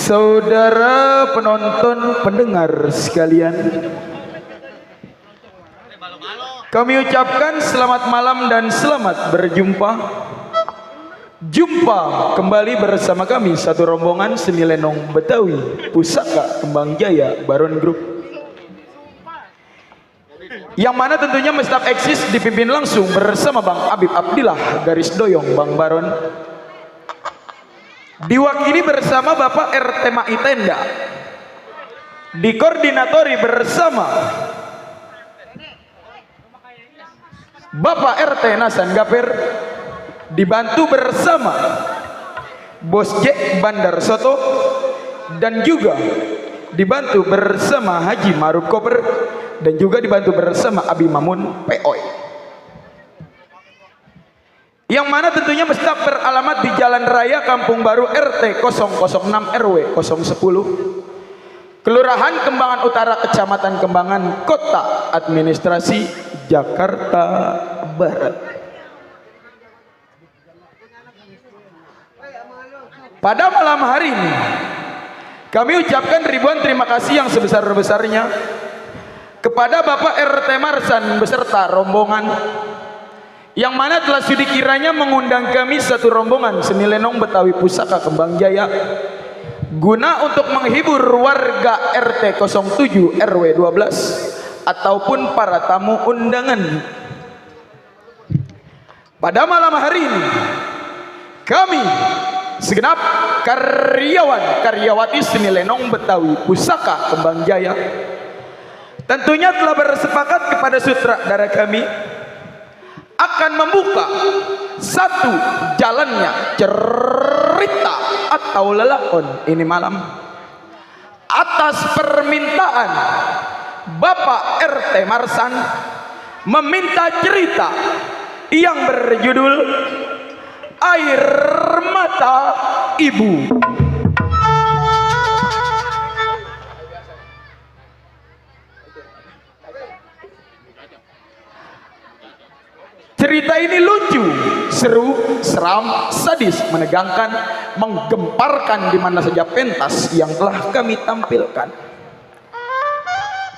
Saudara penonton pendengar sekalian, kami ucapkan selamat malam dan selamat berjumpa. Jumpa kembali bersama kami satu rombongan seni lenong Betawi Pusaka Kembang Jaya Baron Group, yang mana tentunya mestap eksis dipimpin langsung bersama Bang Habib Abdillah garis doyong Bang Baron, diwakili bersama Bapak RT Maitenda, dikoordinatori bersama Bapak RT Nasan Gapir, dibantu bersama Bos Jack Bandar Soto, dan juga dibantu bersama Haji Maruf Koper, dan juga dibantu bersama Abi Mamun POI, yang mana tentunya mestap beralamat di Jalan Raya Kampung Baru RT 006 RW 010, Kelurahan Kembangan Utara, Kecamatan Kembangan, Kota Administrasi Jakarta Barat. Pada malam hari ini kami ucapkan ribuan terima kasih yang sebesar-besarnya kepada Bapak RT Marsan beserta rombongan, yang mana telah sudi kiranya mengundang kami satu rombongan seni lenong Betawi Pusaka Kembang Jaya guna untuk menghibur warga RT 07 RW 12 ataupun para tamu undangan. Pada malam hari ini kami segenap karyawan karyawati seni lenong Betawi Pusaka Kembang Jaya tentunya telah bersepakat kepada sutradara kami akan membuka satu jalannya cerita atau lelakon ini malam atas permintaan Bapak RT Marsan, meminta cerita yang berjudul Air Mata Ibu. Cerita ini lucu, seru, seram, sadis, menegangkan, menggemparkan di mana saja pentas yang telah kami tampilkan.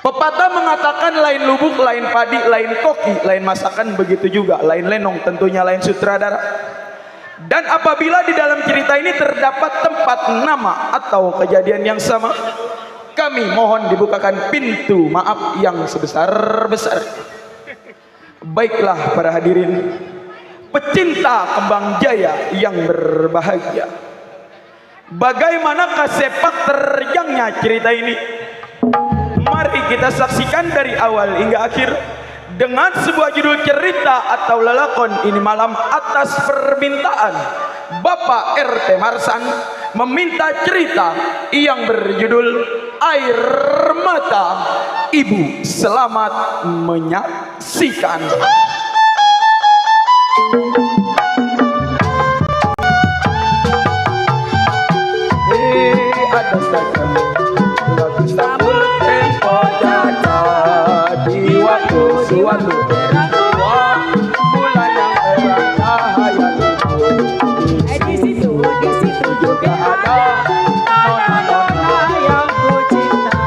Pepatah mengatakan lain lubuk, lain padi, lain koki, lain masakan, begitu juga lain lenong, tentunya lain sutradara. Dan apabila di dalam cerita ini terdapat tempat, nama, atau kejadian yang sama, kami mohon dibukakan pintu maaf yang sebesar-besarnya. Baiklah para hadirin pecinta Kembang Jaya yang berbahagia, bagaimanakah sepak terjangnya cerita ini? Mari kita saksikan dari awal hingga akhir dengan sebuah judul cerita atau lelakon ini malam atas permintaan Bapak RT Marsan meminta cerita yang berjudul Air Mata. Ibu selamat menyaksikan. Ada saja lagu sambut tempo jaga di waktu suatu terang bulan yang terang cahaya di situ juga ada nona yang ku cinta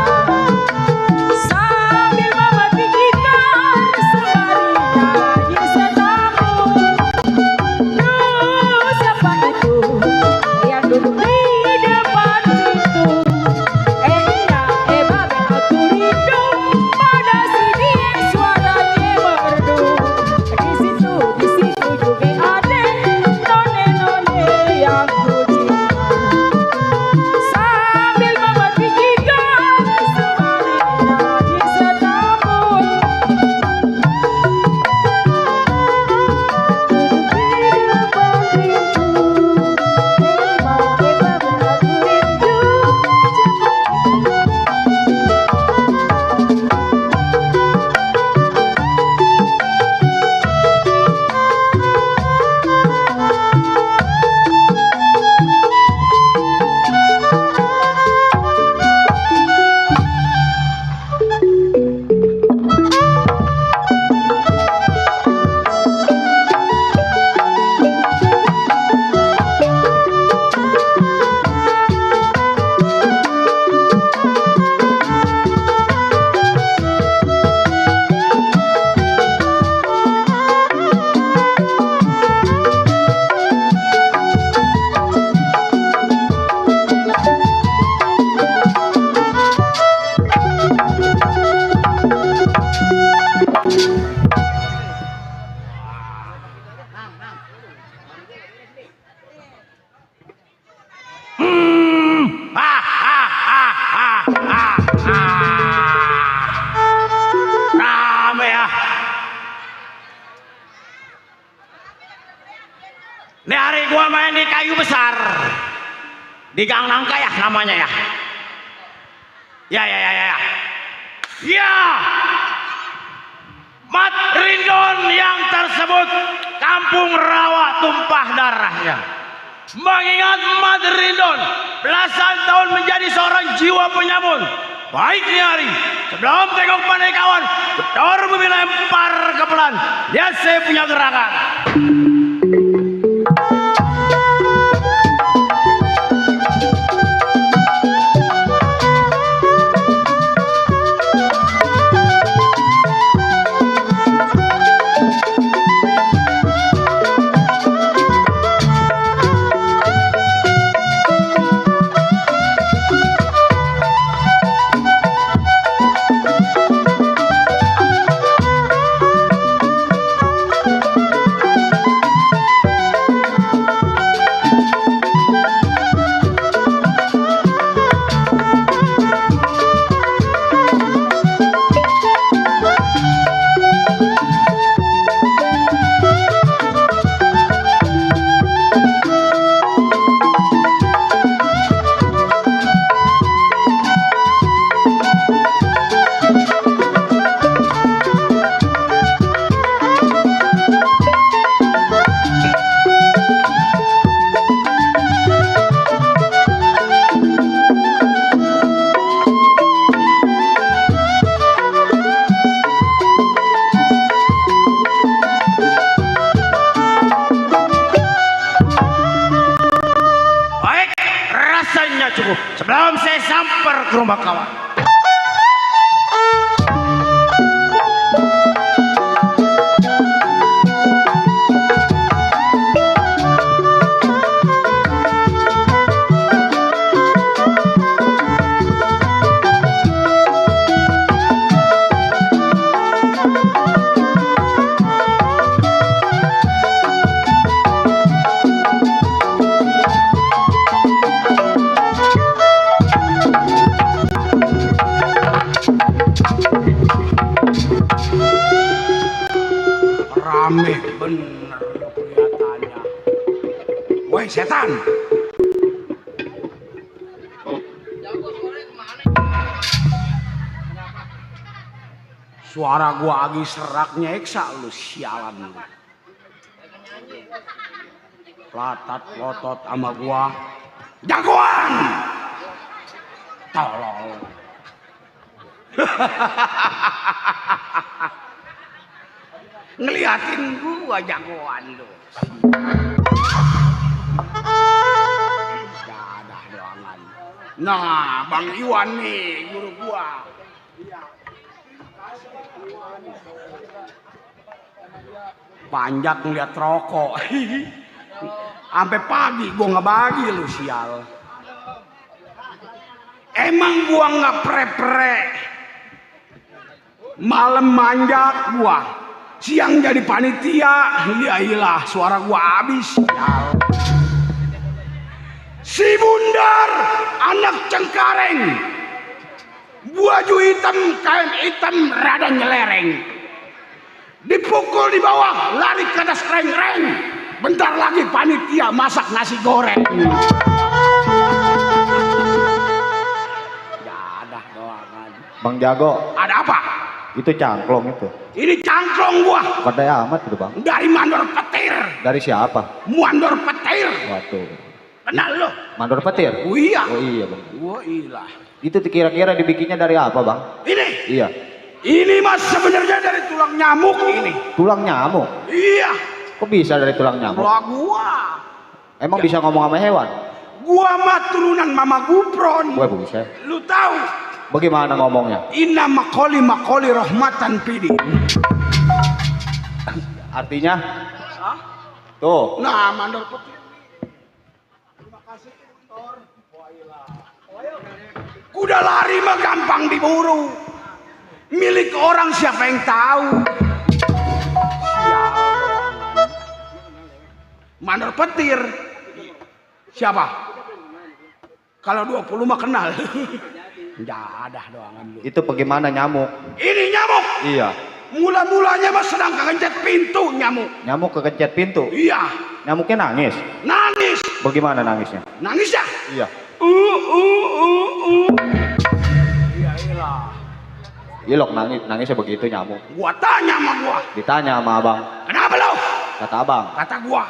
sambil memetik gitar sembari nyanyi setamu. Siapa itu yang duduk di depan pintu? Babe aku rindu pada si dia suaranya merdu. Di situ juga ada none yang ku cinta sambil memetik gitar sembari nyanyi setamu. Rame ya. Ini hari gua main di kayu besar di Gang Nangka ya namanya ya. Ya. Mat Rindon yang tersebut kampung rawa tumpah darahnya. Mengingat Mat Rindon belasan tahun menjadi seorang jiwa penyamun. Baik nih hari, sebelum tengok pandai kawan, Bedor bumi lempar ke pelan. Lihat saya punya gerakan. Cukup sebelum saya samper ke rumah kawan. Rame bener kelihatannya. Wes, setan. Suara gua lagi seraknya eksa lu sialan lu. Latat lotot sama gua. Jagoan. Tolol. Ngeliatin gua jagoan lu. Dadah doangan. Nah, Bang Iwan nih guru gua. Panjak ngeliat rokok. Sampai pagi gua nggak bagi lu sial. Emang gua nggak pre-pre. Malam manjak gua, siang jadi panitia. Ya iyalah, suara gua habis sial. Si Bundar, anak Cengkareng, baju hitam, kain hitam, rada nyelereng. Dipukul di bawah, lari ke atas reng-reng. Bentar lagi panitia masak nasi goreng. Dadah doangan. Bang Jago, Ada apa? itu cangklong itu. Ini cangklong gua. Pandai amat itu bang. Dari Mandor Petir. Dari siapa? Mandor Petir. Waduh. Kenal lo? Mandor petir? Oh iya. Oh iya bang. Oh iya. Itu kira-kira dibikinnya dari apa bang? Ini. Iya. Ini mas sebenarnya dari tulang nyamuk ini. Tulang nyamuk? Iya. Kok bisa dari tulang nyamuk? Tulang gua. Emang bisa ngomong sama hewan? Gua mah turunan Mama Gupron. Wah buset. Lu tahu? Bagaimana ngomongnya? Inna makoli rahmatan pidi. Artinya? Hah? Tuh. Nah, Mandor Petir. Kuda lari mah gampang diburu. Milik orang siapa yang tahu? Sial. Mandor Petir. Siapa? Kalau 20 mah kenal. Jadah doangan lu. Itu bagaimana nyamuk? Ini nyamuk. Iya. Mula-mulanya mah sedang kegencet pintu nyamuk. Nyamuk kegencet pintu? Iya. Nyamuknya nangis? Nangis. Bagaimana nangisnya? Nangis ya? Iya. Iya iyalah. Ilok nangisnya begitu nyamuk. Gua tanya sama gua. Ditanya sama abang. Kenapa lo? Kata abang. Kata gua.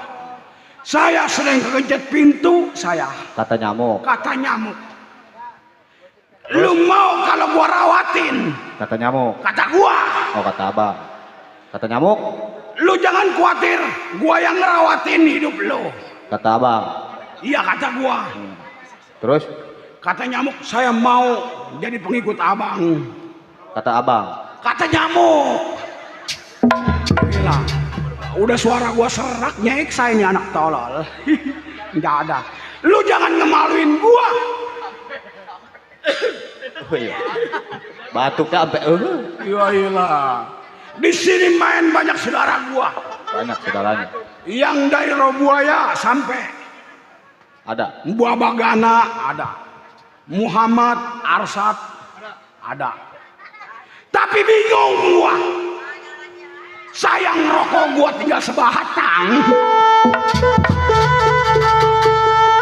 Saya sedang kegencet pintu saya. Kata nyamuk. Kata nyamuk. Lu mau kalau gua rawatin? Kata nyamuk. Kata gua. Oh kata abang. Kata nyamuk. Lu jangan khawatir, gua yang ngerawatin hidup lu. Kata abang. Iya kata gua. Terus? Kata nyamuk, saya mau jadi pengikut abang. Kata abang. Kata nyamuk. Gila. Udah suara gua serak nyeksa ini anak tolol. Nggak ada. Lu jangan ngemaluin gua. Oh iya. Batuknya sampai Iya iyalah. Di sini main banyak saudara gua. banyak saudaranya. Yang dari Robuaya sampai Ada. Buah Bagana ada. Muhammad Arsat ada. Tapi bingung gua. Sayang rokok gua tinggal sebatang.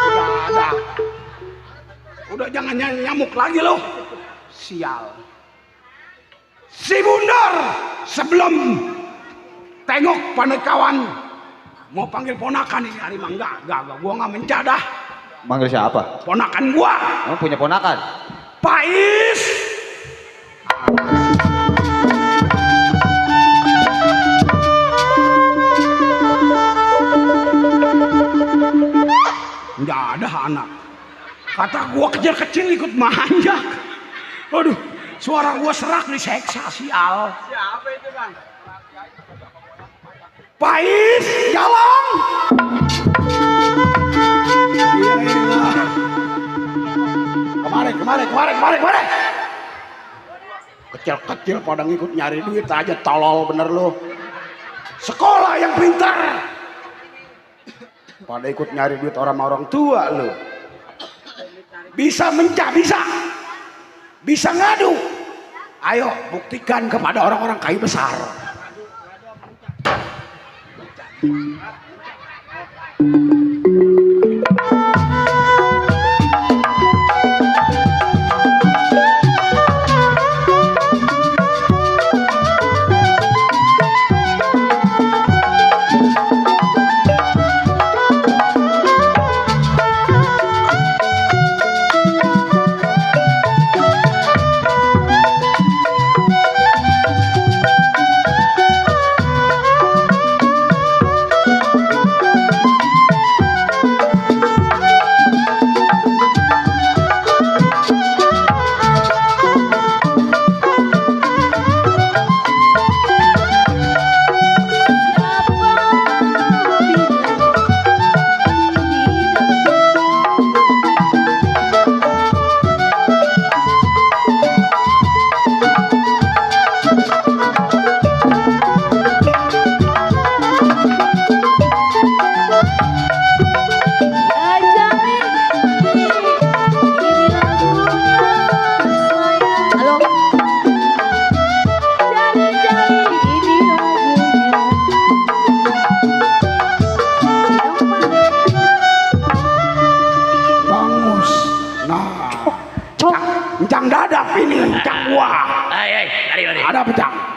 Udah ada. Udah jangan nyamuk lagi lo. Sial. Si Bundar sebelum tengok panekawan mau panggil ponakan ini hari mah enggak gua nggak mencadah. Manggil siapa? Ponakan gua. Emang punya ponakan? Pais. Nggak ada anak. Kata gua kecil-kecil ikut manjak. Aduh, suara gua serak diseksa sial. Siapa itu bang? Pais, jalan. Kemarin. Kecil-kecil pada ngikut nyari duit aja tolol bener lu. Sekolah yang pintar. Pada ikut nyari duit orang tua lu. Bisa mencah, bisa ngadu. Ayo buktikan kepada orang-orang kayu besar.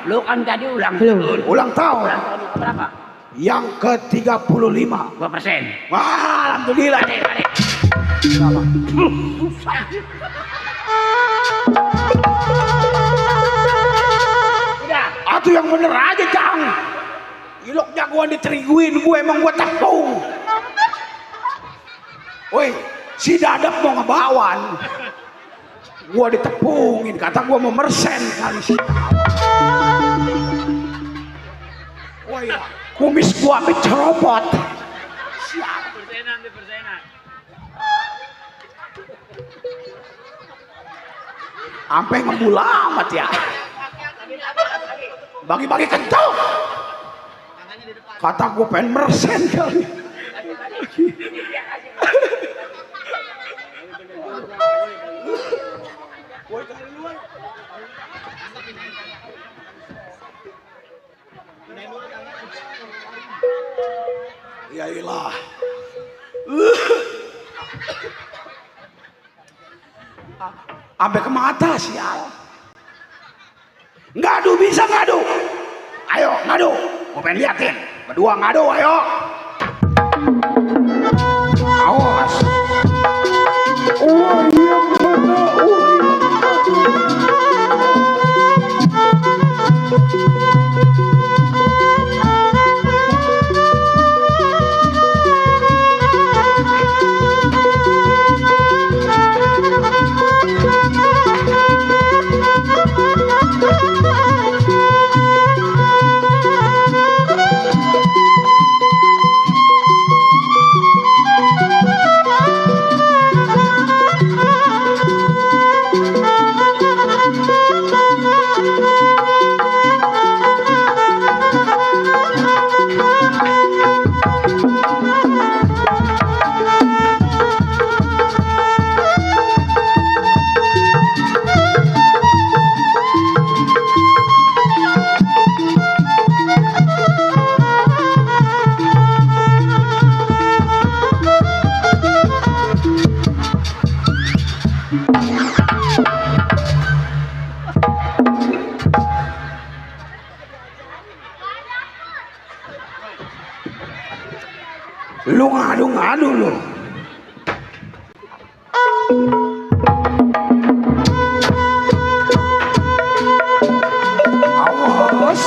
Lu kan tadi ulang Belum. tahun. Ulang tahun Ulang tahun ke berapa? yang ke-35. Berapa persen? Wah, alhamdulillah. Pade. Udah. Atuh yang bener aja, Cang. Ilok jagoan diteriguin gue, emang gue tepung. Woi, si Dadap mau ngebawan. Gue ditepungin, kata gue mau mersen kali sih. Woi, kumis gue sampai ceropot. Siap. Persenan. Sampai ngebul amat ya. Bagi-bagi kencang. Kata gue pengen mersen kali. Ya ilah. Sampai ke mata sial. Ngadu bisa ngadu. Ayo ngadu. Gue pengen liatin. Berdua ngadu ayo. Awas. Oh iya mana. Lu ngadu-ngadu lu. Awas.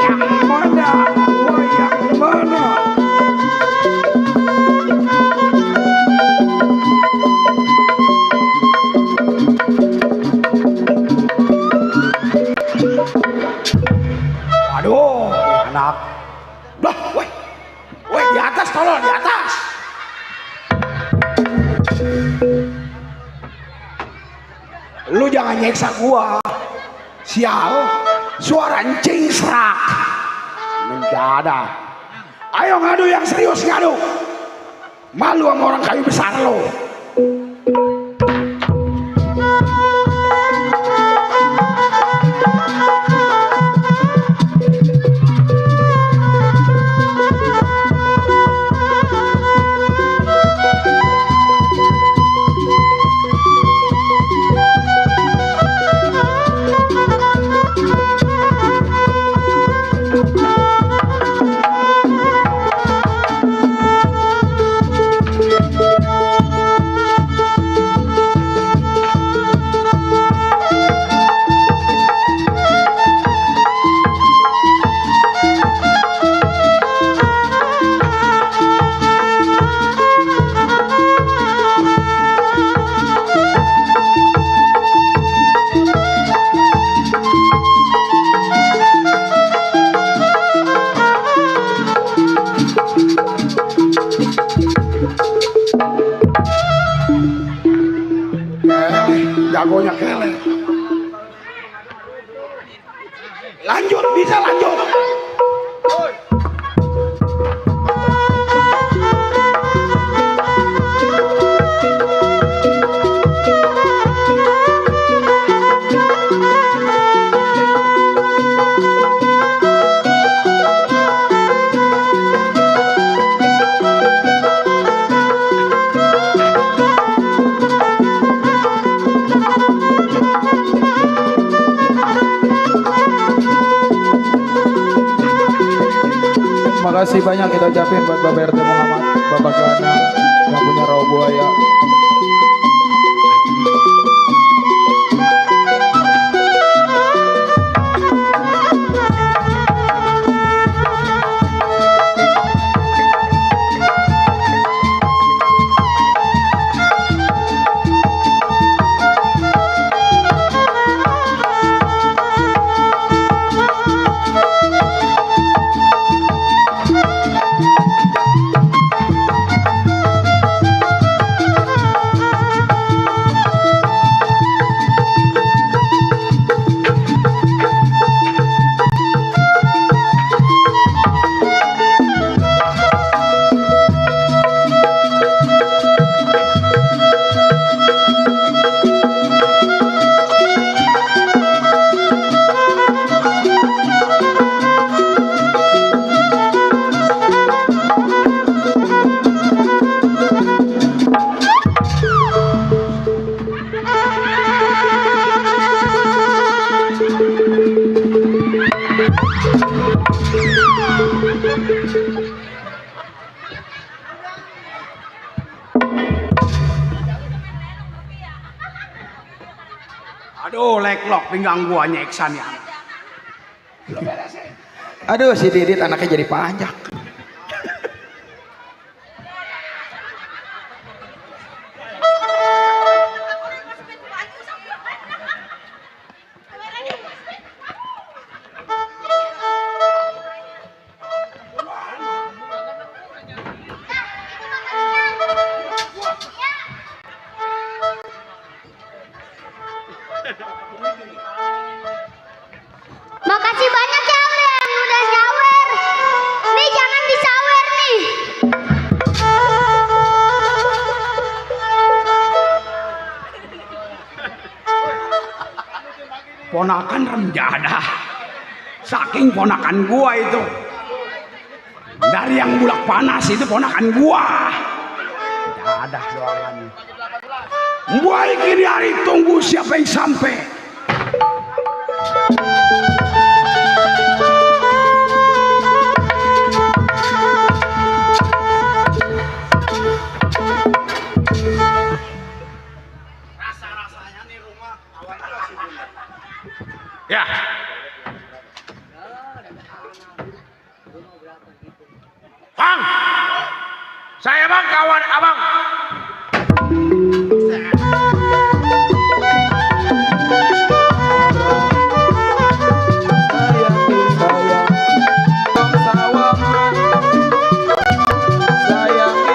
Yang mana? Yang mana? Waduh, anak. Bah, woi, di atas tolong, di atas. Lu jangan nyeksa gua, sial. Suara encing serak. Menjada. Ayo ngadu yang serius ngadu. Malu sama orang kayu besar lo. Jagonya kele. Lanjut, bisa lanjut. kasih banyak kita ucapin buat Bapak RT Muhammad, Bapak Gana yang punya rawa buaya. Aduh, leklok pinggang gua nyeksan ya. Aduh, si Didit anaknya jadi panjang. Makasih banyak ya udah yang udah nyawer. Nih jangan disawer nih. Ponakan remjada. Saking ponakan gua itu. Dari yang bulak panas itu ponakan gua. Jadah doangan. Baik ini hari tunggu siapa yang sampai. Ya. Bang, saya bang kawan abang.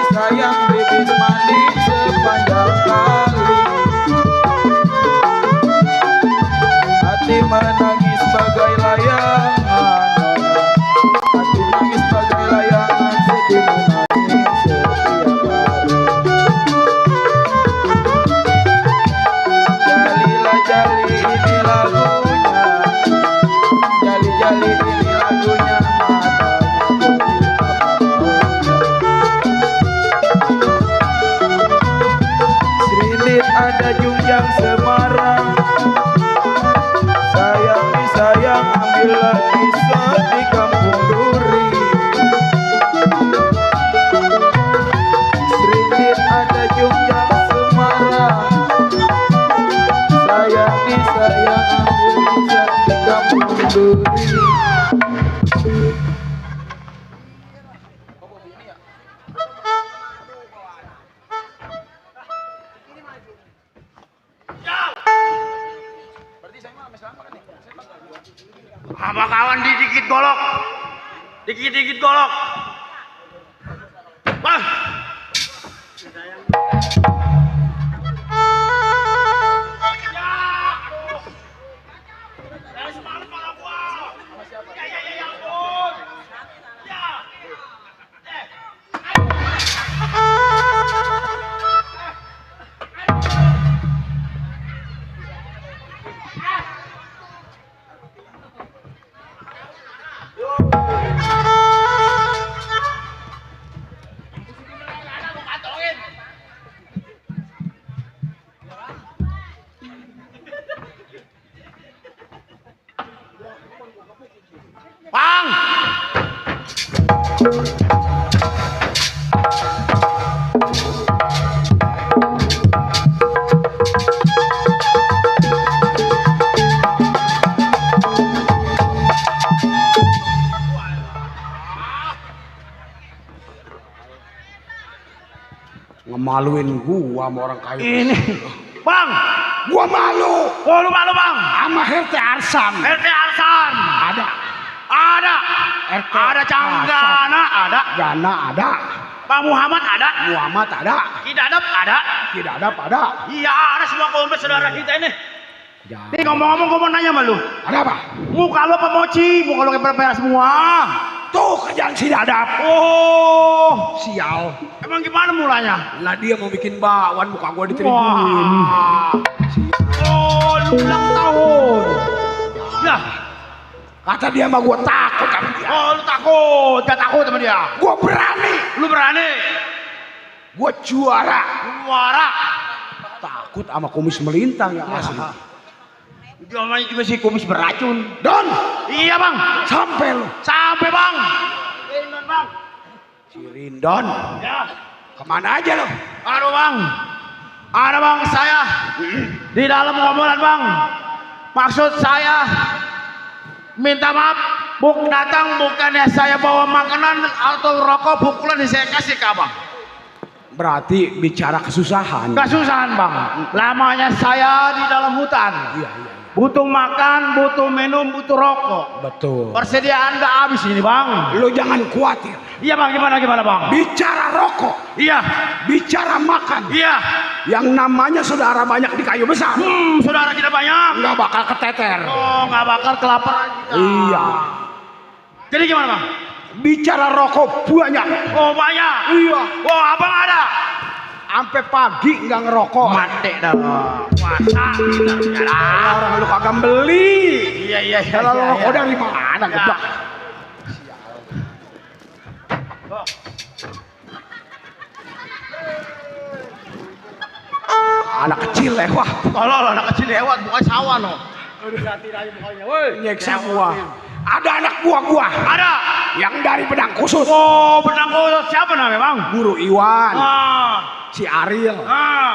Sayang bibit manis sepanjang kali. Hati menangis bagai layangan, hati menangis bagai layangan, sedih menangis setiap hari. Jalilah jali ini lagunya, jali jali ini lagunya, ada junjang Semarang. Sayang ambillah kisah di kampung duri. Serindit ada junjang Semarang. Sayang ambil kisah di kampung duri. Apa kawan dikit golok, dikit golok. Bang. Ngemaluin gua sama orang kaya. Ini, Bang. Gua malu Oh, lu malu, Bang. sama RT Arsan. RT Arsan. Ada. Ada. RT Ada Canggana, ada. Gana ada. Bang Muhammad ada. Muhammad ada. Kidadap ada. Tidak ada pada. Iya, ada semua komplit saudara kita ini. Jangan. Nih ngomong-ngomong, gue mau nanya sama lu. Ada apa? Muka lu apa mochi? Muka lu kayak berperah semua. Tuh kerjaan si Dadap. Oh, Sial. emang gimana mulanya? Lah dia mau bikin bakwan, muka gua diteriguin. Wah. Oh, lu ulang tahun. Ya. Kata dia sama gua takut sama dia. Oh, lu takut. Gak takut sama dia. Gua berani. Lu berani. Gua juara. Muara. Takut sama kumis melintang yang asli. Dia namanya juga si kumis beracun. Don, Iya, Bang. sampai lu. Sampai, Bang. Rindon, Bang. Si Rindon, Ya. kemana aja lo? Aduh, Bang. Ada, Bang, saya di dalam ngomongin, Bang. Maksud saya minta maaf, datang bukannya saya bawa makanan atau rokok, pukulan saya kasih ke Abang. Berarti bicara kesusahan. Kesusahan, Bang. Lamanya saya di dalam hutan. Iya, iya. Butuh makan, butuh minum, butuh rokok. Betul. Persediaan nggak habis ini, Bang. Lo jangan khawatir. Iya, Bang. Gimana, Bang? Bicara rokok, Iya. bicara makan. Iya. Yang namanya saudara banyak di kayu besar. Saudara kita banyak. Nggak bakal keteter. Oh, nggak bakal kelaparan kita. Iya. Jadi gimana, Bang? Bicara rokok banyak. Oh, banyak. Iya. Oh, Abang ada. Sampai pagi nggak ngerokok. Mati dah. Puasa kita bicara. Orang lu kagak beli. Iya. Kalau rokok dari mana? Ya. Geblak. Anak kecil lewat. Tolol anak kecil lewat, bukan sawah no. Udah ganti aja mukanya, woi. Nyeksa gua. Ada anak buah gua Ada. yang dari Pedang Khusus. Oh, benang khusus siapa namanya, Bang? Guru Iwan, Ah, si Ariel,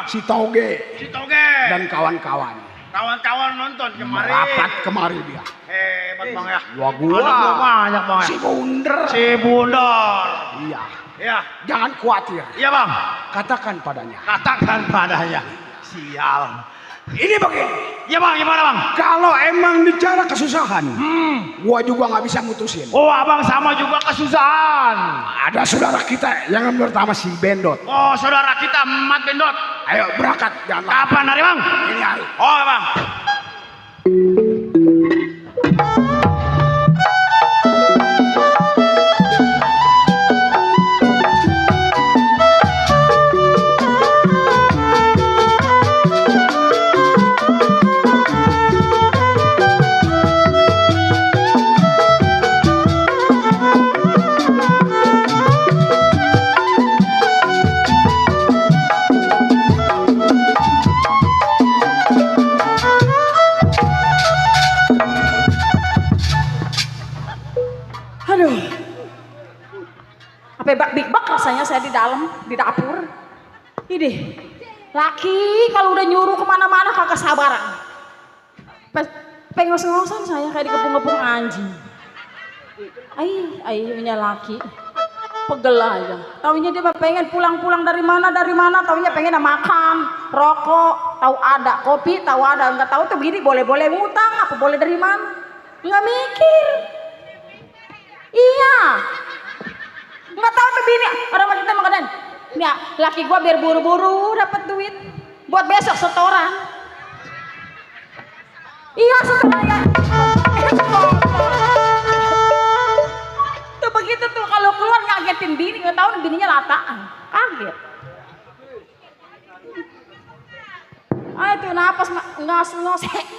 si Toge, si Toge. dan kawan-kawan. Kawan-kawan nonton kemarin. Rapat kemari dia. Hebat, Bang ya. Gua Anak gua banyak, Bang ya. si Bunder. Si Bundar. Iya. Iya. Jangan khawatir. Iya, Bang. Katakan padanya. Katakan padanya. Sial. Ini begini. Iya, Bang, gimana, Bang? Kalau emang bicara kesusahan, gua juga nggak bisa mutusin. Oh, Abang sama juga kesusahan. Ada saudara kita yang pertama si Bendot. Oh, saudara kita Mat Bendot. Ayo berangkat, jangan lama. Kapan hari, Bang? Ini hari. Oh, Bang. Aduh, apa big bak rasanya saya di dalam, di dapur. Ini, laki kalau udah nyuruh kemana-mana kagak sabaran. Pengos-ngosan saya kayak dikepung-kepung anjing. Punya laki, pegel aja. Taunya dia pengen pulang-pulang dari mana, taunya pengen makan, rokok, tahu ada, kopi, tahu ada, nggak tahu tuh begini boleh-boleh ngutang, apa boleh dari mana? Nggak mikir. Iya, nggak tahu tuh bini orang macam itu makanan. Nih, laki gua biar buru-buru dapat duit buat besok setoran. Iya setoran ya. Tuh begitu tuh kalau keluar ngagetin bini, nggak tahu bininya lataan, kaget. Itu napas ngas.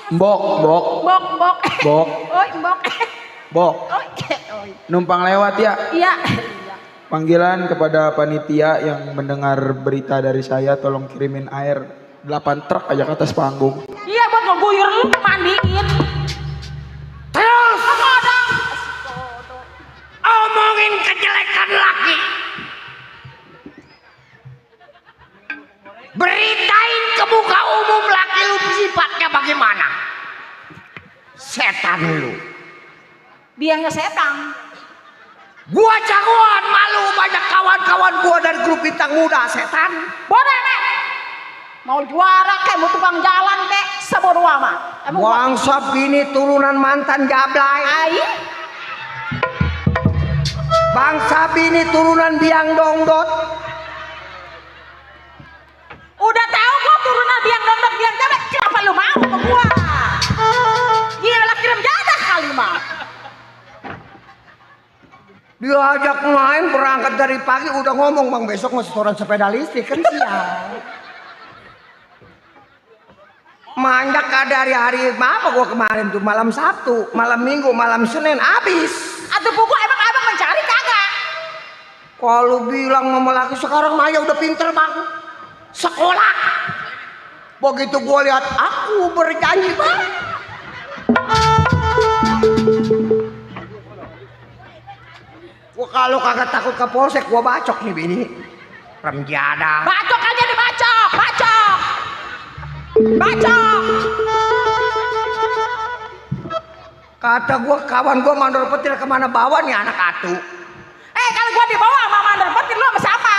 Mbok. Bok. Oi, mbok. Bok. Oi. Numpang lewat ya. Iya. Panggilan kepada panitia yang mendengar berita dari saya, tolong kirimin air 8 truk aja ke atas panggung. Iya, buat ngeguyur lu mandiin. Terus. Apa ada? Omongin kejelekan Beritain ke muka umum laki lu sifatnya bagaimana. Setan lu. Biangnya setan. Gua jagoan, malu banyak kawan-kawan gua dari grup bintang muda, setan. Boleh nek. Mau juara kek, mau tukang jalan kek, sebodoh amat. Bangsa bini turunan mantan jablay. Ai. Bangsa bini turunan biang dongdot. Udah tahu gua turunan biang dongdot biang jalan, kenapa lu mau ke gua? Gila kirim jadah kali mah. Diajak main berangkat dari pagi udah ngomong bang besok mau setoran sepeda listrik kan siang. Manjak dari hari apa gua kemarin tuh malam Sabtu, malam Minggu, malam Senin habis. Atau buku emang abang mencari kagak? Kalau bilang sama laki sekarang Maya udah pinter bang, sekolah. Begitu gua lihat aku berjanji bang. Gua kalau kagak takut ke polsek gua bacok nih bini. Remjada. Bacok aja nih bacok, bacok. Bacok. Kata gua kawan gua mandor petir kemana bawa nih anak atu. Kalau gua dibawa sama mandor petir lu sama siapa?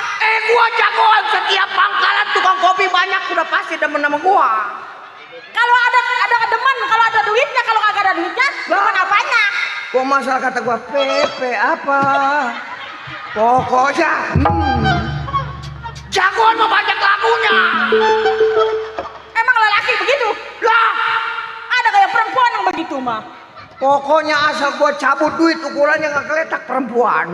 Gua jagoan setiap pangkalan tukang kopi banyak udah pasti demen sama gua. Kalau ada demen, kalau ada duitnya, kalau kagak ada duitnya, demen apanya? Gua masalah kata gua Pepe apa? Pokoknya jagoan mah banyak lagunya. Emang lelaki begitu? Lah, Ada kayak perempuan yang begitu mah. pokoknya asal gua cabut duit ukurannya nggak keletak perempuan.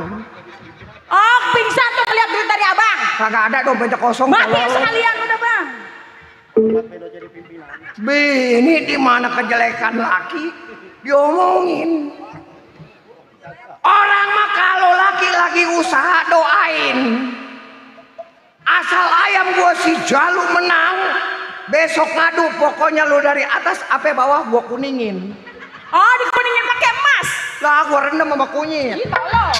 Oh, pingsan tuh ngeliat duit dari abang. Kagak ada dompetnya kosong. Mati tolol. sekalian udah bang. Bini di mana kejelekan laki diomongin. Orang mah kalau laki lagi usaha doain. Asal ayam gua si Jalu menang, besok ngadu pokoknya lu dari atas apa bawah gua kuningin. Oh, dikuningin pakai emas. Lah gua rendam sama kunyit. Ih, tolong.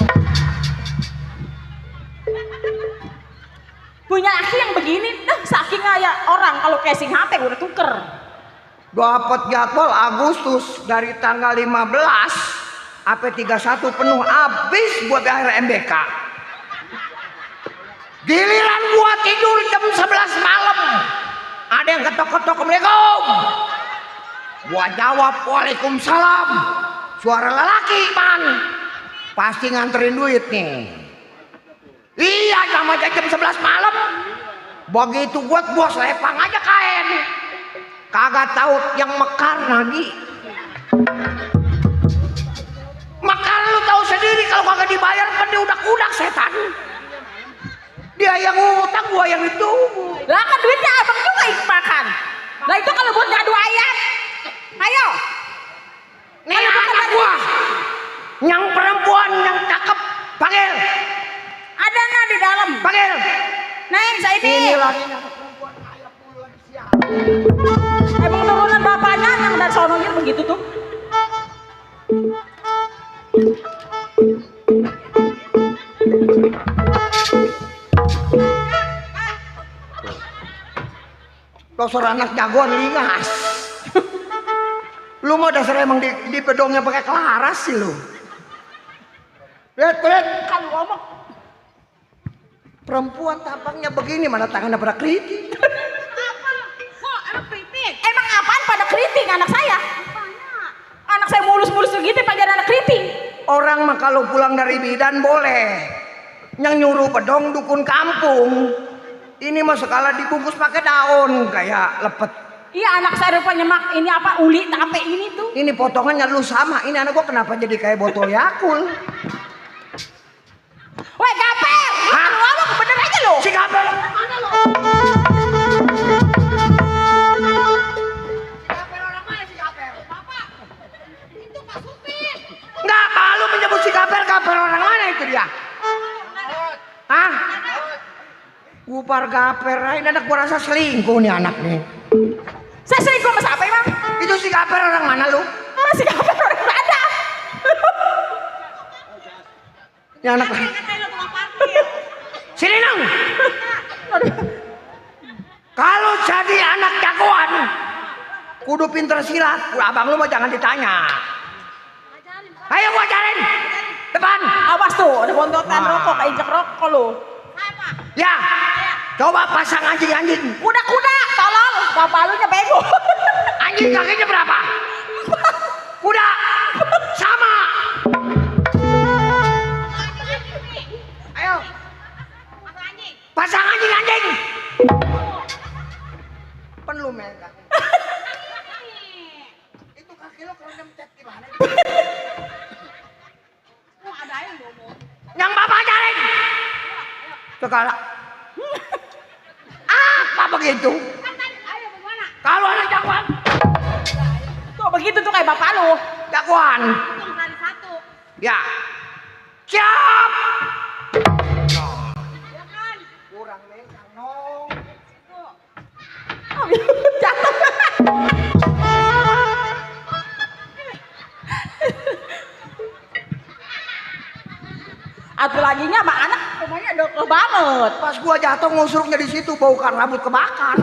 Punya laki yang begini, saking kayak orang kalau casing HP udah tuker. Dapat jadwal Agustus dari tanggal 15 sampai 31 penuh habis buat akhir MBK. Giliran gua tidur jam 11 malam. Ada yang ketok-ketok, Assalamualaikum. Gua jawab Waalaikumsalam. Suara lelaki, man. Pasti nganterin duit nih. Iya, sama jam 11 malam. Begitu buat bos lepang aja kain. Kagak tahu yang mekar lagi. Mekar lu tahu sendiri kalau kagak dibayar kan dia udah setan. Dia yang ngutang, gua yang ditunggu. Lah kan duitnya abang juga ikut makan. Lah itu kalau buat ngadu ayat. Ayo. Nih anak gua. Yang perempuan yang cakep panggil. Ada nggak di dalam? Panggil. Neng, saya ini. Ini lagi. Emang turunan bapaknya yang dari sononya begitu tuh. Dasar anak jagoan lingas. Lu mah dasar emang di pedongnya pakai kelaras sih lu. Lihat. Kan ngomong. Perempuan tampangnya begini mana tangannya pada keriting. Kok anak keriting? Emang apaan pada keriting anak saya? Anak saya mulus-mulus begitu pada anak keriting. Orang mah kalau pulang dari bidan boleh. Yang nyuruh bedong dukun kampung. Ini mah sekala dibungkus pakai daun kayak lepet. Iya anak saya rupanya mak ini apa uli tape ini tuh. Ini potongannya lu sama. Ini anak gua kenapa jadi kayak botol Yakult? Weh gaper, lu ngomong bener aja lu. Si Gaper mana lu? Gaper orang mana si Gaper? Bapak, itu Pak Supir. Enggak, kalau menyebut si Gaper orang mana itu dia? Hah? Gupar Gaper, ini anak gua rasa selingkuh nih anak nih. Saya selingkuh sama siapa emang? Itu si Gaper orang mana lu? Masih gaper orang ada. Ini anak. Sini nang. Kalau jadi anak jagoan, kudu pinter silat. Abang lu mah jangan ditanya. Ayo gua ajarin. Depan. Awas tuh, ada bontotan rokok, keinjak rokok lu. Ya. Coba pasang anjing-anjing. Kuda-kuda, tolong. Bapak lu nya bego. Anjing kakinya berapa? Kuda. Sama. Ayo. Pasang anjing-anjing. Pen lu men. Itu kaki lo kalau nyemcet gimana? Yang bapak ajarin. Segala. Apa begitu? Kalau anak jagoan. Tuh begitu tuh kayak bapak lu. Jagoan. Ya. Siap. Kurang mencang nong. Jatuh. Atuh laginya sama anak semuanya dokter banget. Pas gua jatuh ngusurnya di situ bau kan rambut kebakar.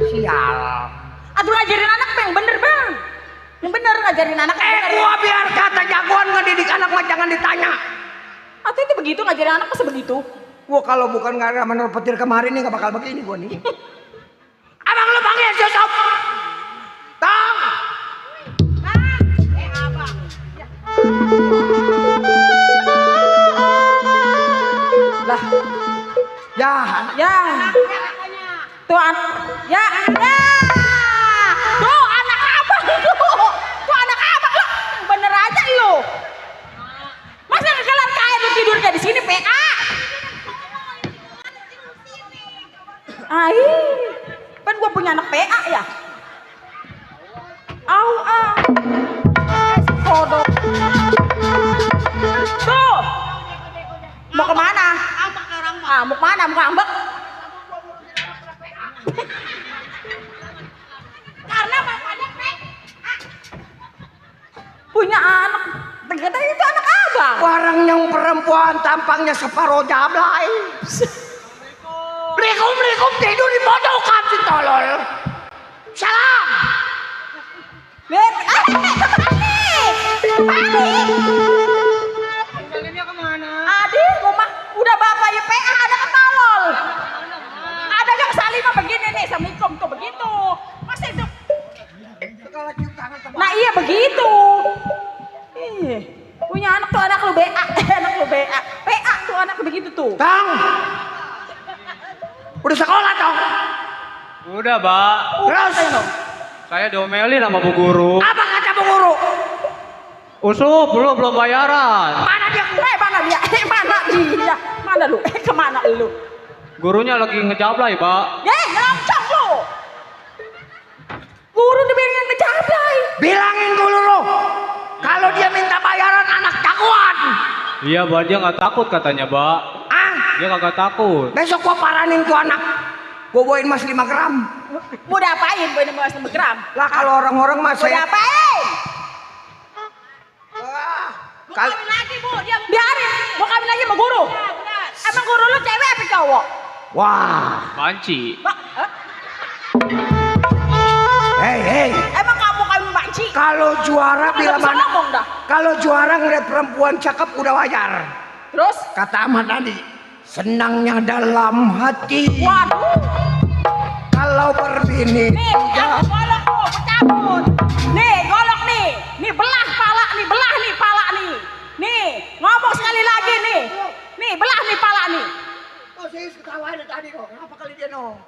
Sial. Atuh ngajarin anak yang bener bang. Yang bener ngajarin anak. Gua biar kata jagoan ngedidik anak mah jangan ditanya. Atuh itu begitu ngajarin anak masa begitu. Gua kalau bukan karena menurut petir kemarin nih gak bakal begini gua nih. Abang lu panggil si Sob. Tong. Lah. Ya. Ya. Tuh ya. Tuh anak abang tuh. Tuh anak abang lu. Bener aja lu. Masa kelar kain lu tidurnya di sini PA? Kan gua punya anak PA ya. Si kodok. Tuh. Mau kemana? Mau kemana? Mau ngambek? Karena bapaknya punya anak. Ternyata itu anak abang. Barang yang perempuan tampangnya separuh jablay. Likum tidur di pojokan si tolol. Salam. Adi, rumah udah bapak ya PA ada ketolol. Ada yang salima begini nih, Assalamualaikum tuh begitu. Masa itu? Nah iya begitu. Punya anak tuh anak lu BA, anak lu BA. PA tuh anak begitu tuh. Tang. Udah sekolah dong. Udah, Mbak. Terus Saya diomelin sama Bu Guru. apa kata Bu Guru? Usup, belum bayaran. Mana dia? Mana dia? Mana dia? Mana lu? Kemana lu? Gurunya lagi ngejablay, Mbak. Ngeloncong lu. Guru dibilangin ngejablay. Bilangin dulu lo. Kalau dia minta bayaran anak jagoan. Iya, Mbak, dia nggak takut katanya, Mbak. Dia kagak takut. Besok gua paranin tuh anak. Gua bawain mas 5 gram. Mau diapain? Mau diapain 5 gram? Lah kalau orang-orang mas Mau diapain? Mau kawin lagi bu, dia Biarin. Mau kawin lagi sama guru? Emang guru lu cewek apa cowok? Wah. Banci. Hei. Emang kamu kawin Mbak Ci? Kalau juara bila Bisa mana? ngomong dah. Kalau juara ngeliat perempuan cakep udah wajar. Terus? Kata Ahmad tadi, senangnya dalam hati. Waduh. Kalau berbini. Nih, aku golok tuh, bercabut. Nih, golok nih. Nih belah pala nih, belah nih pala nih. Nih, ngomong sekali lagi nih. Nih, belah nih pala nih. Oh, saya ketawain tadi kok. Kenapa kali dia no?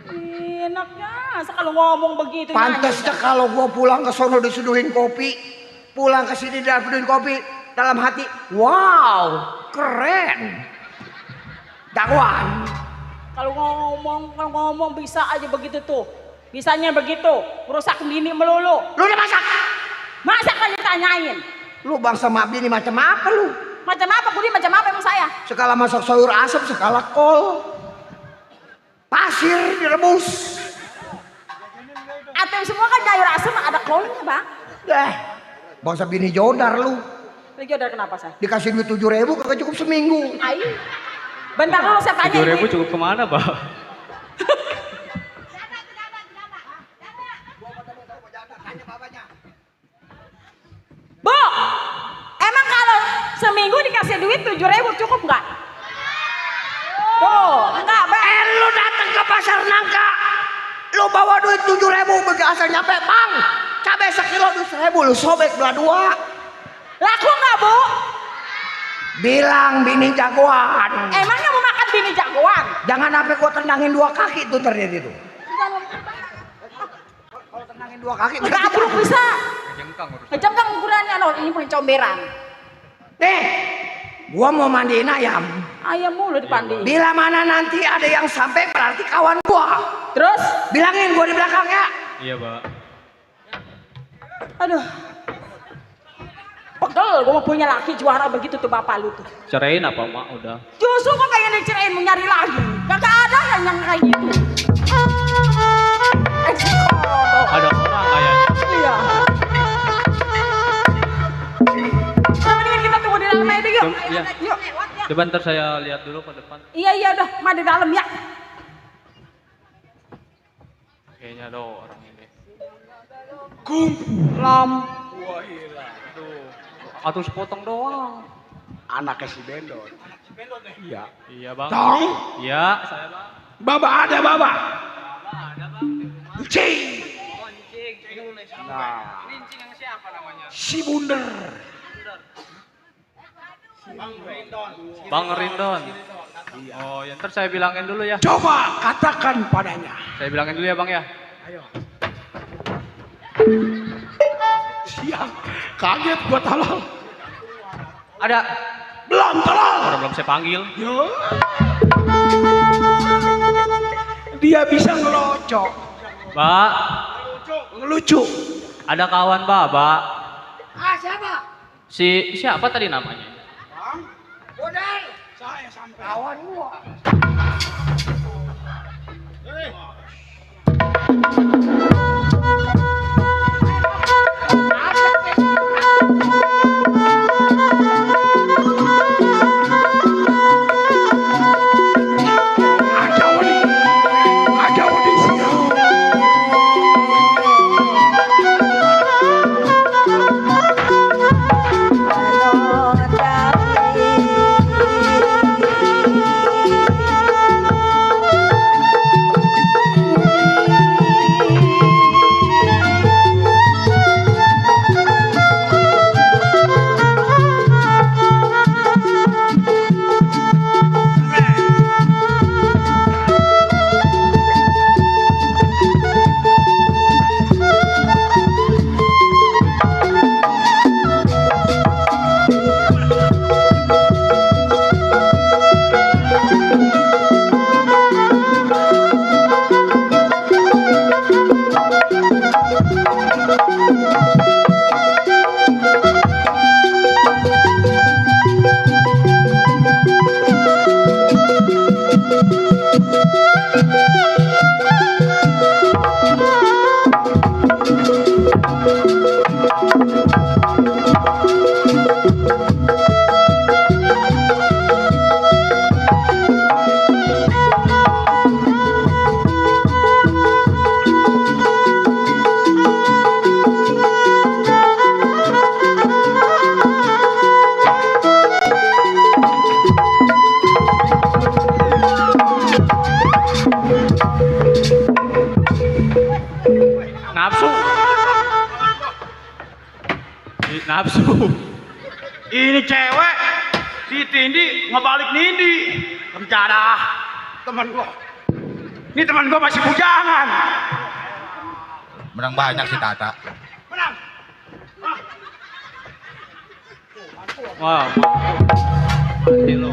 Enaknya, kalau ngomong begitu. Pantasnya kalau gua pulang ke sono disuduhin kopi, pulang ke sini disuduhin kopi, dalam hati, wow, keren. Dakwaan. Kalau ngomong bisa aja begitu tuh. Bisanya begitu, merusak bini melulu. Lu udah masak? Masak aja tanyain. Lu bangsa bini macam apa lu? Macam apa? Budi macam apa emang saya? Sekala masak sayur asam, sekala kol. Pasir direbus. Atau semua kan sayur asam ada kolnya bang. Bangsa bini jodar lu. Lagi udah kenapa saya? Dikasih duit 7.000 kagak cukup seminggu. Ayo. Bentar dulu saya tanya 7.000 ibu. cukup kemana, Mbak? Bu, emang kalau seminggu dikasih duit 7.000 cukup nggak? Tuh, enggak, Bang. Lu datang ke pasar nangka, lu bawa duit 7.000 begitu asal nyampe, Bang. Cabai sekilo 2.000, lu sobek dua-dua. Laku nggak, Bu? Bilang bini jagoan. Emangnya mau makan bini jagoan? Jangan sampai gua tendangin 2 kaki tuh terjadi tuh. Kalau tendangin 2 kaki, Enggak, belum bisa. Jengkang urus. Kejengkang ukurannya, no. Ini pakai comberan. Nih, gua mau mandiin ayam. Ayam mulu dipandi. Bila mana nanti ada yang sampai berarti kawan gua. Terus? Bilangin gua di belakang ya. Iya, Mbak. Aduh. Pegel, gue mau punya laki juara begitu tuh bapak lu tuh. Cerain apa, Mak? Udah. Justru gue pengen dicerain, mau nyari lagi. Kagak ada yang kayak gitu. Ada orang kayaknya. Iya. Nah, mendingan kita tunggu di dalam aja yuk. Iya. Yuk. Coba ntar saya lihat dulu ke depan. Iya udah, mah di dalam ya. Kayaknya ada orang ini. Lam. Atau sepotong doang. Anaknya si Bendon. Iya. Iya, Bang. Tong, Iya, saya, Bang. baba ada baba. Ada, Bang. Cing. Nah. Lincing yang siapa namanya? Si Bunder. Bang Rindon. Oh, ya ntar saya bilangin dulu ya. Coba katakan padanya. Saya bilangin dulu ya, Bang ya. Siap. Kaget gua tolong. Ada. Belum tolong. Orang belum saya panggil. Yo. Dia bisa ngelocok, Mbak, ngelucu. ada kawan Mbak. Siapa? Siapa tadi namanya? Bodai. Saya sampai. Kawan gua. Ada audisi. Nafsu. Ini cewek ditindi ngebalik nindi. Rencana teman gua. Ini teman gua masih bujangan. Menang banyak si Tata. Menang. Wah. Mati lo.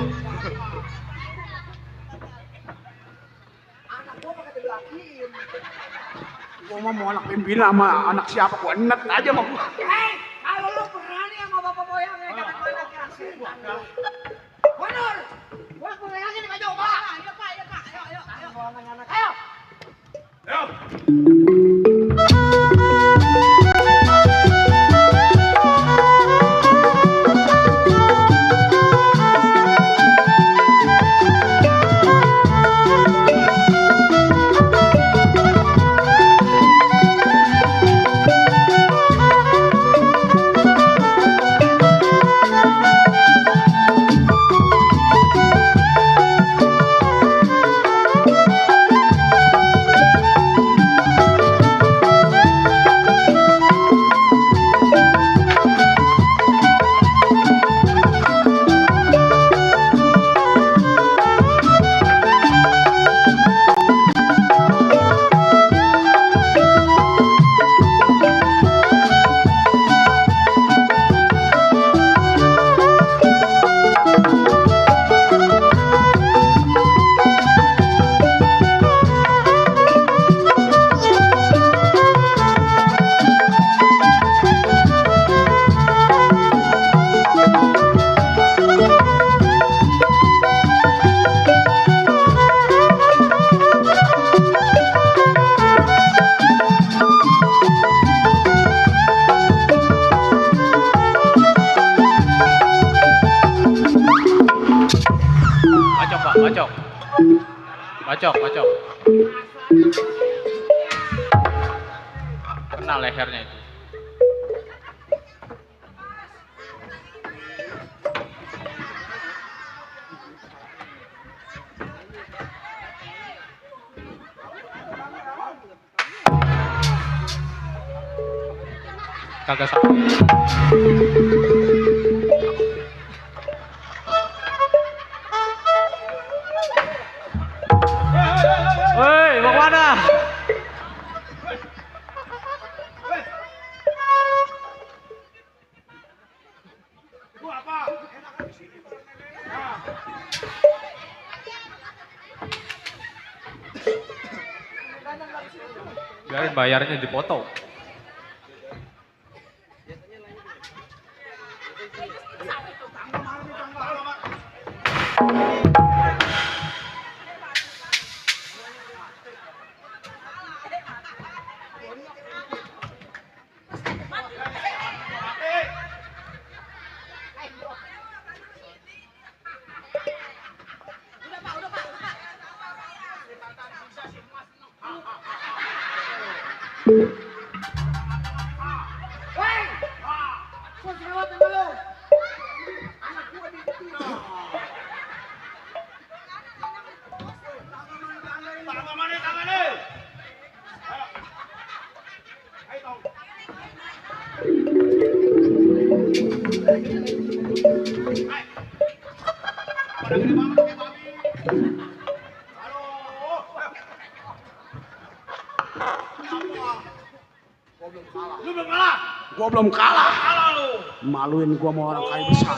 Gua mau anak pimpinan sama anak siapa gua enet aja mau gua. Kalau lu berani sama bapak moyangnya jangan banyak kasih. Mundur. Gua bayangin enggak coba. Ayo Pak, ayo Pak. Ayo. Ayo. Bacok. Bacok, bacok. Kena lehernya itu. Kagak sakit. Woi, mau kemana? Biarin bayarnya dipotong. Gua belum kalah. Maluin gua sama orang kaya besar.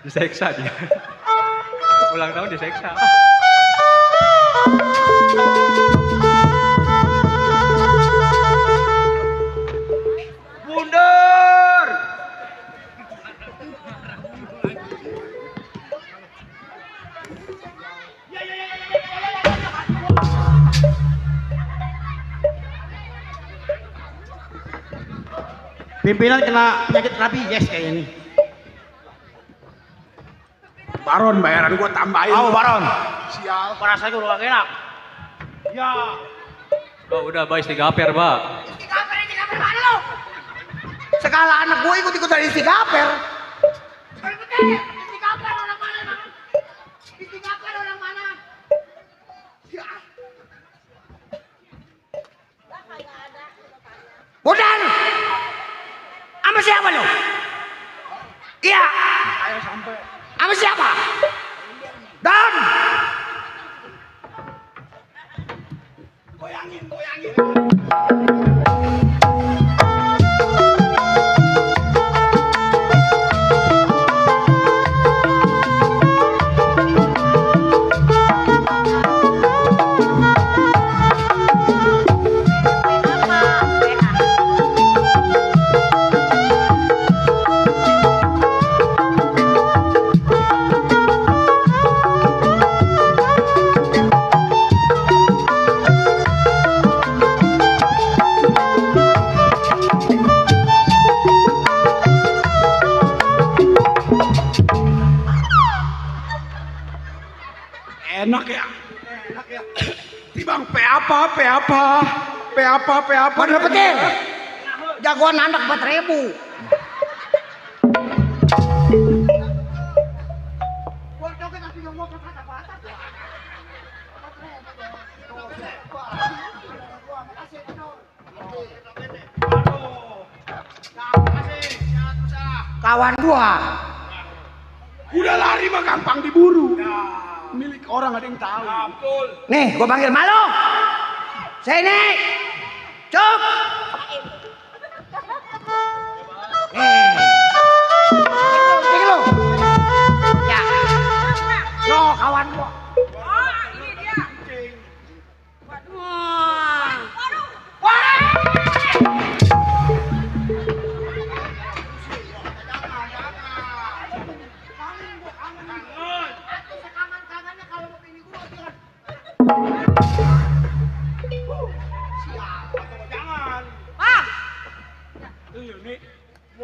Diseksa dia. Ulang tahun diseksa. Mundur. Pimpinan kena penyakit rabies kayak ini. Baron bayaran gua tambahin. Mau Baron. Sial. Perasa gue gak enak. Ya. Ba, udah ba istigaper, ba. Istigaper mana lo? Segala anak gue ikut-ikutan istigaper. Istigaper orang mana emang? Istigaper orang mana? Ya. Bodan! Sama siapa lo? Iya. Sama siapa? Dan. Goyangin, goyangin. Enak ya, enak ya. Tibang P apa? Mana petir? Jagoan anak 4.000. Kawan gua. Udah lari mah gampang diburu. Milik orang ada yang tahu. Nih, gua panggil malu. Sini. Cuk. Nih. Sini lu. Ya. Lo kawan gua.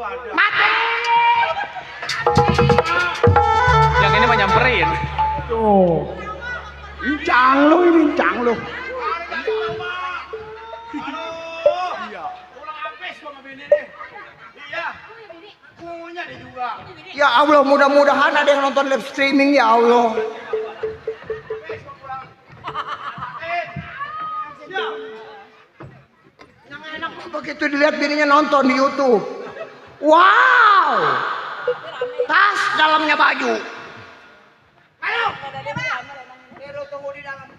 Mati. Yang ini mah nyamperin. Tuh. Incang lu ini, incang lu. Ya Allah, mudah-mudahan ada yang nonton live streaming ya Allah. Yang enak begitu dilihat bininya nonton di YouTube. Wow, tas dalamnya baju. Halo, lu tunggu di dalam.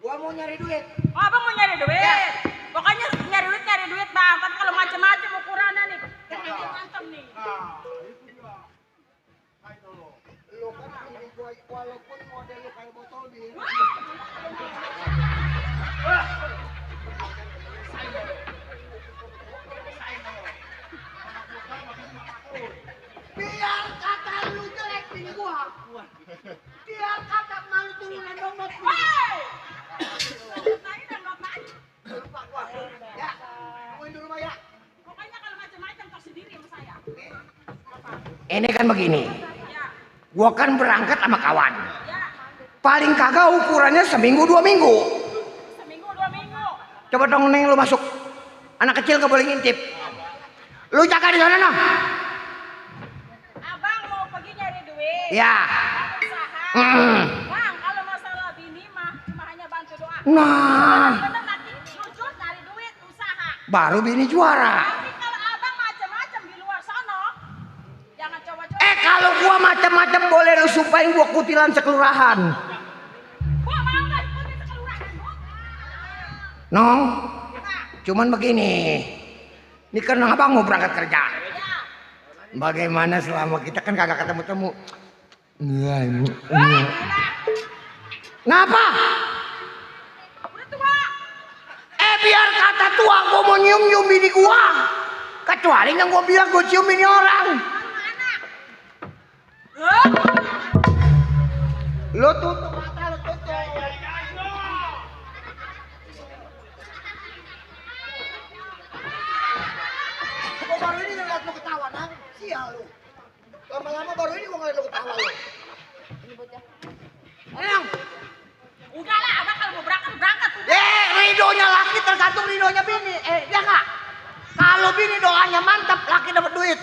Gua mau nyari duit. Oh, abang mau nyari duit? Ya. Pokoknya nyari duit bang. Kan kalau macam-macam ukurannya nih. Mantap nih. Lu kan ini gua walaupun model lu kayak botol bir. Biar kata lu jelek bini gua. Biar kata malu turunan dompet. Hei! Ya, tungguin dulu Mbak ya. Pokoknya kalau macam-macam tersendiri sama saya. Ini kan begini. Ya. Gua kan berangkat sama kawan. Ya. Paling kagak ukurannya seminggu 2 minggu. Seminggu 2 minggu. Coba dong Neng lu masuk. Anak kecil gak boleh ngintip. Lu jaga di sana noh. Abang mau pergi nyari duit. Ya. Usaha. Bang, kalau masalah bini mah cuma hanya bantu doa. Nah, Bener nanti jujur cari duit usaha. baru bini juara. Tapi kalau abang macam-macam di luar sono, jangan coba-coba. Kalau gua macam-macam boleh lu sumpahin gua kutilan sekelurahan. Gua mau nggak ikutin sekelurahan, Bu? Nong, cuman begini. Ini kan abang mau berangkat kerja. Ya. Bagaimana selama kita kan kagak ketemu-temu. Ngapa? Udah tua. Biar kata tua gua mau nyium-nyium bini gua. Kecuali yang gua bilang gua cium bini orang. Lu tutup mata, lu tutup. Gua baru ini ngeliat lu ketawa, Nang. Sial lu. Lama-lama baru ini gua ngeliat lu ketawa lu. Yang. Udah lah, abang kalau mau berangkat berangkat. Ridonya laki tergantung ridonya bini. Ya nggak? Kalau bini doanya mantap, laki dapat duit.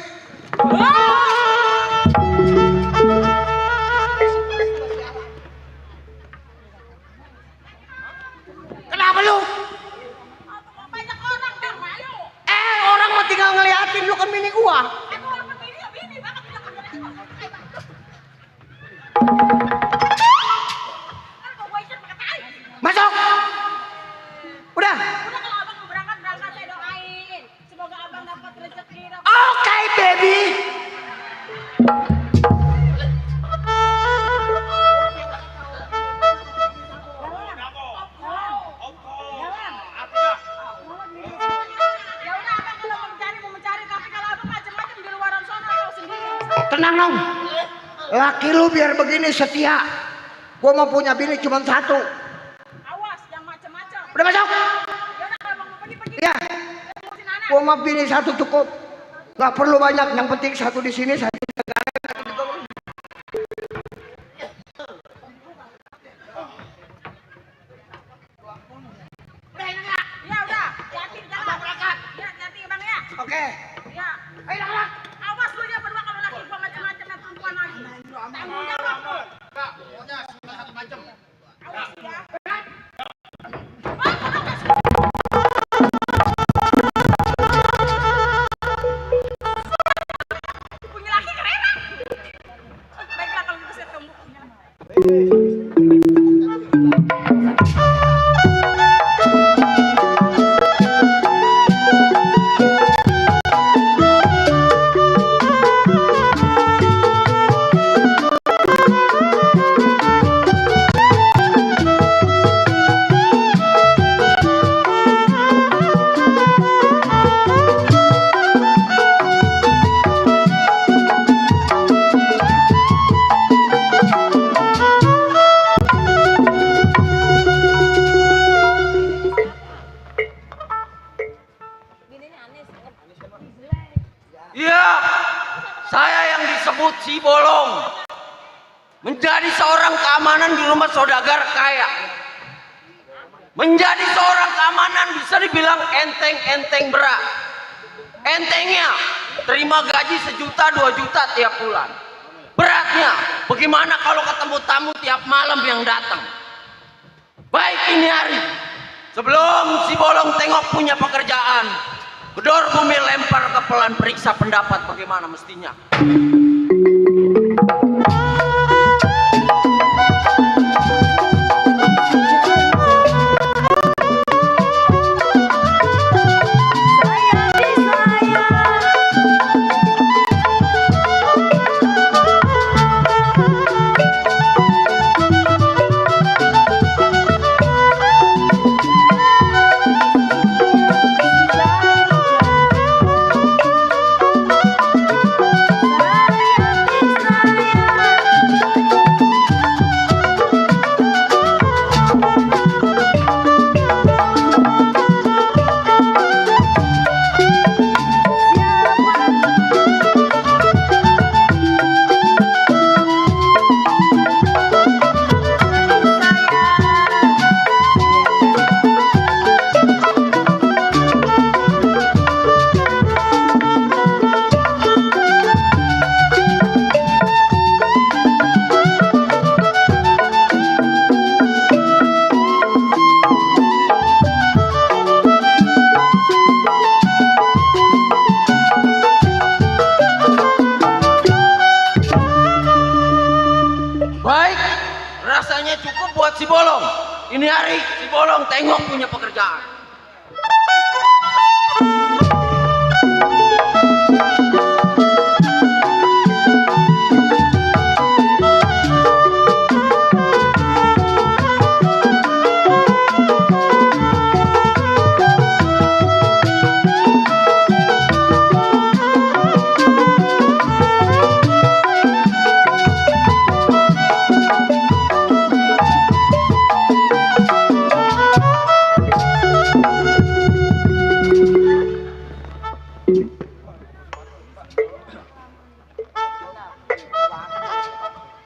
Kenapa lu? Banyak orang dah malu. Orang mau tinggal ngeliatin lu kan bini gua. Aku orang bini banget tidak ada. Masuk. Udah. Udah kalau abang mau berangkat saya doain. Semoga abang dapat rezeki. Oke, baby. Ya udah abang kalau mau mencari tapi kalau abang macam-macam di luaran sana tahu sendiri. Tenang dong. Laki lu biar begini setia. Gua mau punya bini cuma satu. Awas yang macam-macam. Udah masuk. Ya udah kalau abang mau pergi. Iya. Ngurusin anak. Gua mau bini satu cukup. Gak perlu banyak. Yang penting satu di sini, satu di negara. Ya udah, hati-hati di jalan. Ya, hati-hati bang ya. Oke. Ya. Ayo anak. Awas lu dia berdua kalau laki gua macam-macam dan perempuan lagi. Tanggung jawab lu. Awas ya. Punya laki keren ah. Baiklah kalau gitu saya tunggu. Iya, saya yang disebut si bolong. Menjadi seorang keamanan di rumah saudagar kaya. Menjadi seorang keamanan bisa dibilang enteng-enteng berat. Entengnya, terima gaji 1 juta 2 juta tiap bulan. Beratnya, bagaimana kalau ketemu tamu tiap malam yang datang? Baik ini hari, sebelum si bolong tengok punya pekerjaan, gedor bumi lempar ke pelan periksa pendapat bagaimana mestinya. Baik, rasanya cukup buat si bolong. Ini hari si bolong tengok punya pekerjaan.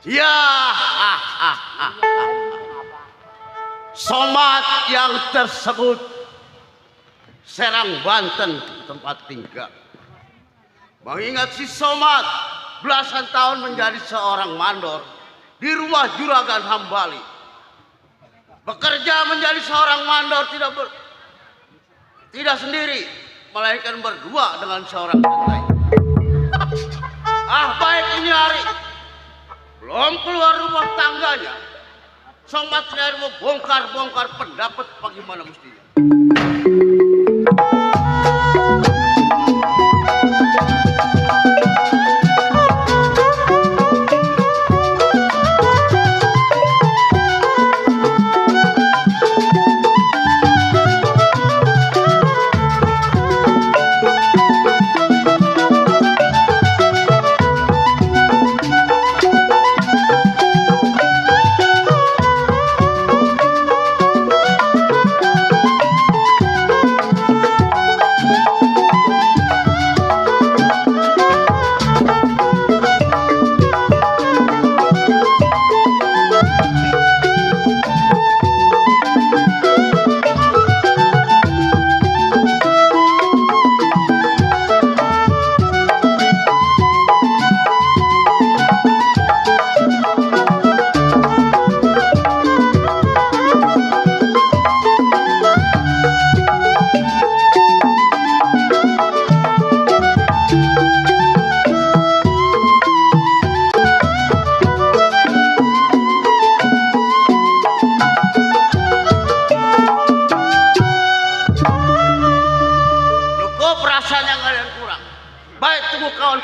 Ya, Somat yang tersebut Serang Banten tempat tinggal. Mengingat si Somat belasan tahun menjadi seorang mandor di rumah Juragan Hambali. Bekerja menjadi seorang mandor tidak sendiri, melainkan berdua dengan seorang pentai. Baik ini hari belum keluar rumah tangganya, Somat dari mau bongkar pendapat bagaimana mestinya.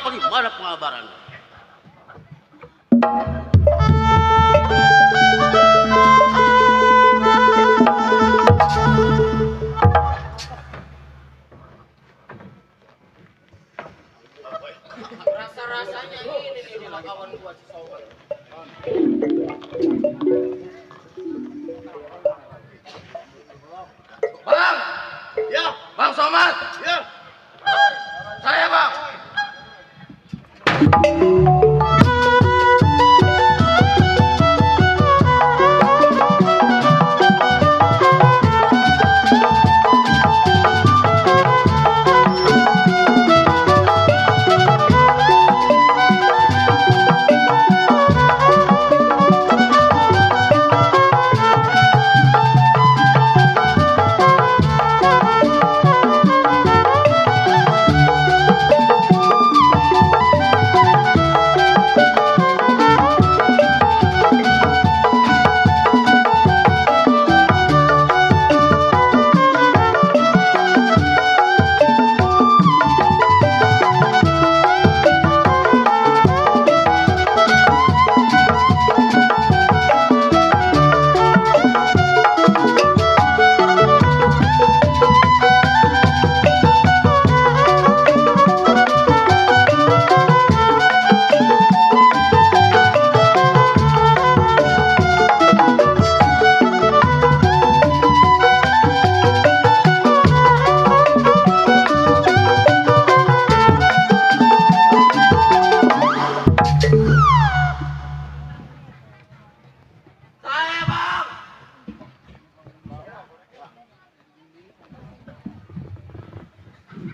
Bagaimana pengabaran? Rasa-rasanya ini nih kawan gua si Somat. Bang! Ya, Bang Somat! ya. Saya bang!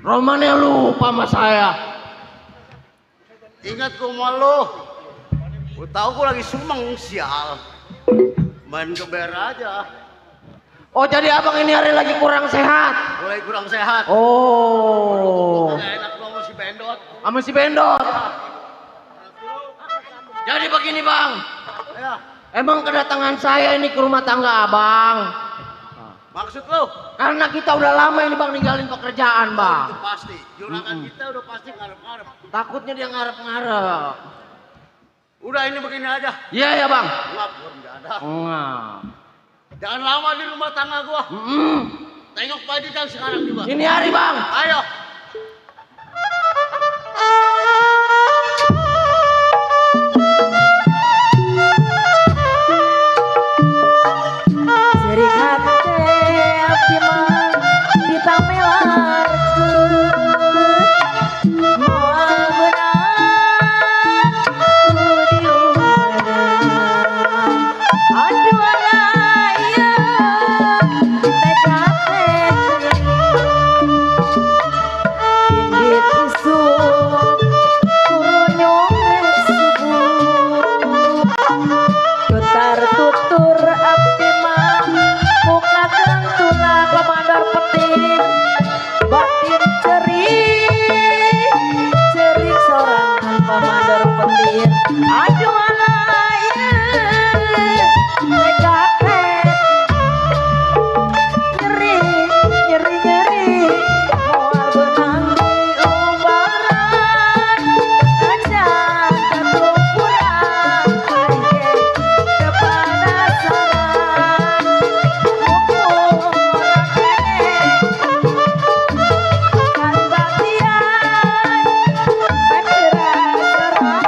Romannya lupa sama saya. Ingat gua sama lu. Gua tahu gua lagi sumeng sial. Main geber aja. Oh jadi abang ini hari lagi kurang sehat. Mulai kurang sehat. Oh. Gak enak gua sama si Bendot. Sama si Bendot. Jadi begini bang. Ya, Emang kedatangan saya ini ke rumah tangga abang. maksud lu? Karena kita udah lama ini bang ninggalin pekerjaan bang. Itu pasti. Juragan kita udah pasti ngarep-ngarep. Takutnya dia ngarep-ngarep. Udah ini begini aja. Iya ya bang. Ngapur nggak ada. Enggak. Jangan lama di rumah tangga gua. Tengok padi kan sekarang juga. Ini hari bang. Ayo. Seringat abdi mah ditamelarkeun moal beunang ku diurang aduh ieu Aduh alay tegapet nyeri nyeri nyeri moal benang di umbaran aja ketumpuran aike kepanasaran mumpung orang kene kan baktian petera serang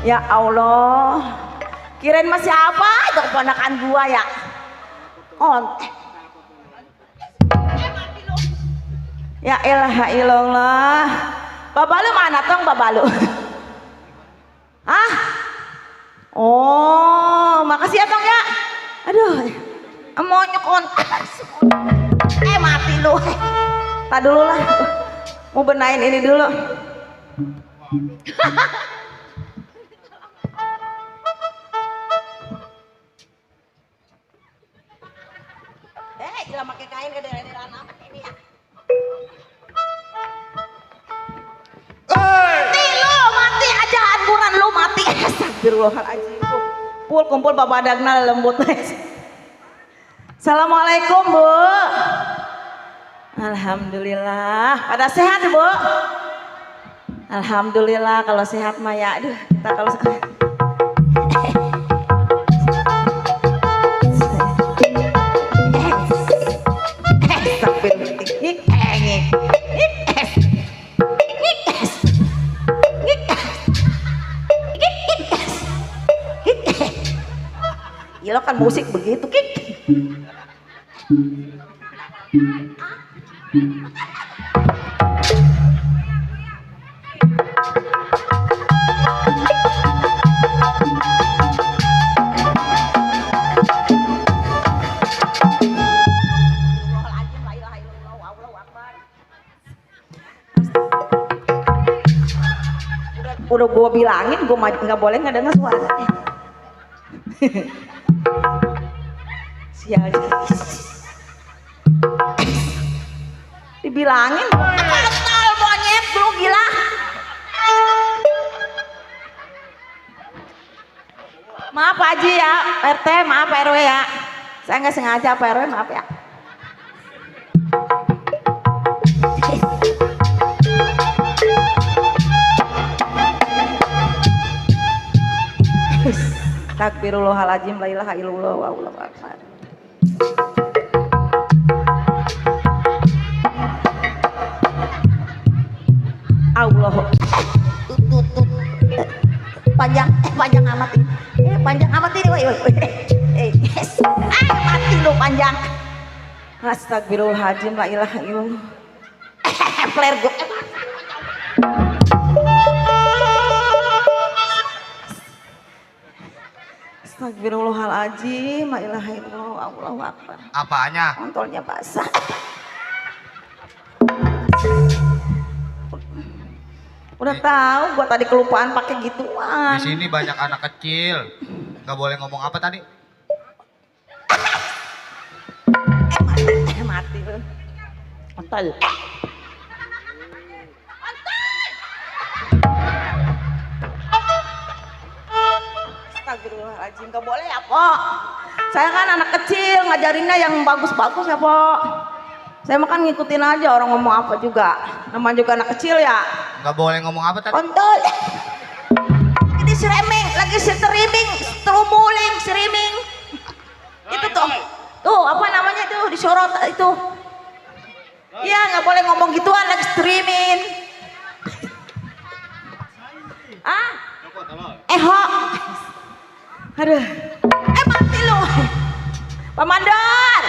Ya Allah, kirain masih apa itu keponakan gua ya. Oh, ya ilaha illallah. Babalu mana tong babalu? Hah? Oh, makasih ya tong ya. Aduh, mau nyokon. Mati lu. Tak dulu lah. Mau benain ini dulu. Gila pakai kain ke daerah amat ini ya. Mati lu, mati aja buran lu mati. Astagfirullahaladzim. Kumpul babadagna lembut. Assalamualaikum Bu. Alhamdulillah. Pada sehat Bu? Alhamdulillah kalau sehat mah ya. Aduh, kita kalau gila kan musik begitu Kik. Udah gua bilangin gua nggak boleh ngedenger suaranya. Sial. Dibilangin kenal monyet lu gila. Maaf Pak Haji ya, RT, maaf RW ya. Saya nggak sengaja Pak RW, maaf ya. Takbirullahaladzim, la ilaha illallah, wallahu akbar. Allah. Panjang amat ini. Panjang amat ini, woi. Yes. Mati lu panjang. Astagfirullahaladzim, la ilaha illallah. Flare gua. Astagfirullahaladzim, la ilaha illallah, Allahu akbar. Apanya? Kontolnya basah. Udah tahu gua tadi kelupaan pakai gituan. Di sini banyak anak kecil. Gak boleh ngomong apa tadi? Mati lu. Kontol. Astagfirullahaladzim, gak boleh ya Pok. Saya kan anak kecil, ngajarinnya yang bagus-bagus ya Pok. Saya makan ngikutin aja orang ngomong apa juga. Namanya juga anak kecil ya. Gak boleh ngomong apa tadi? Kontol. Ini streaming, lagi streaming, streaming. Itu tuh apa namanya tuh disorot itu. Iya nggak boleh ngomong gituan lagi streaming. Ho. Aduh. Mati lu. Pak Mandor.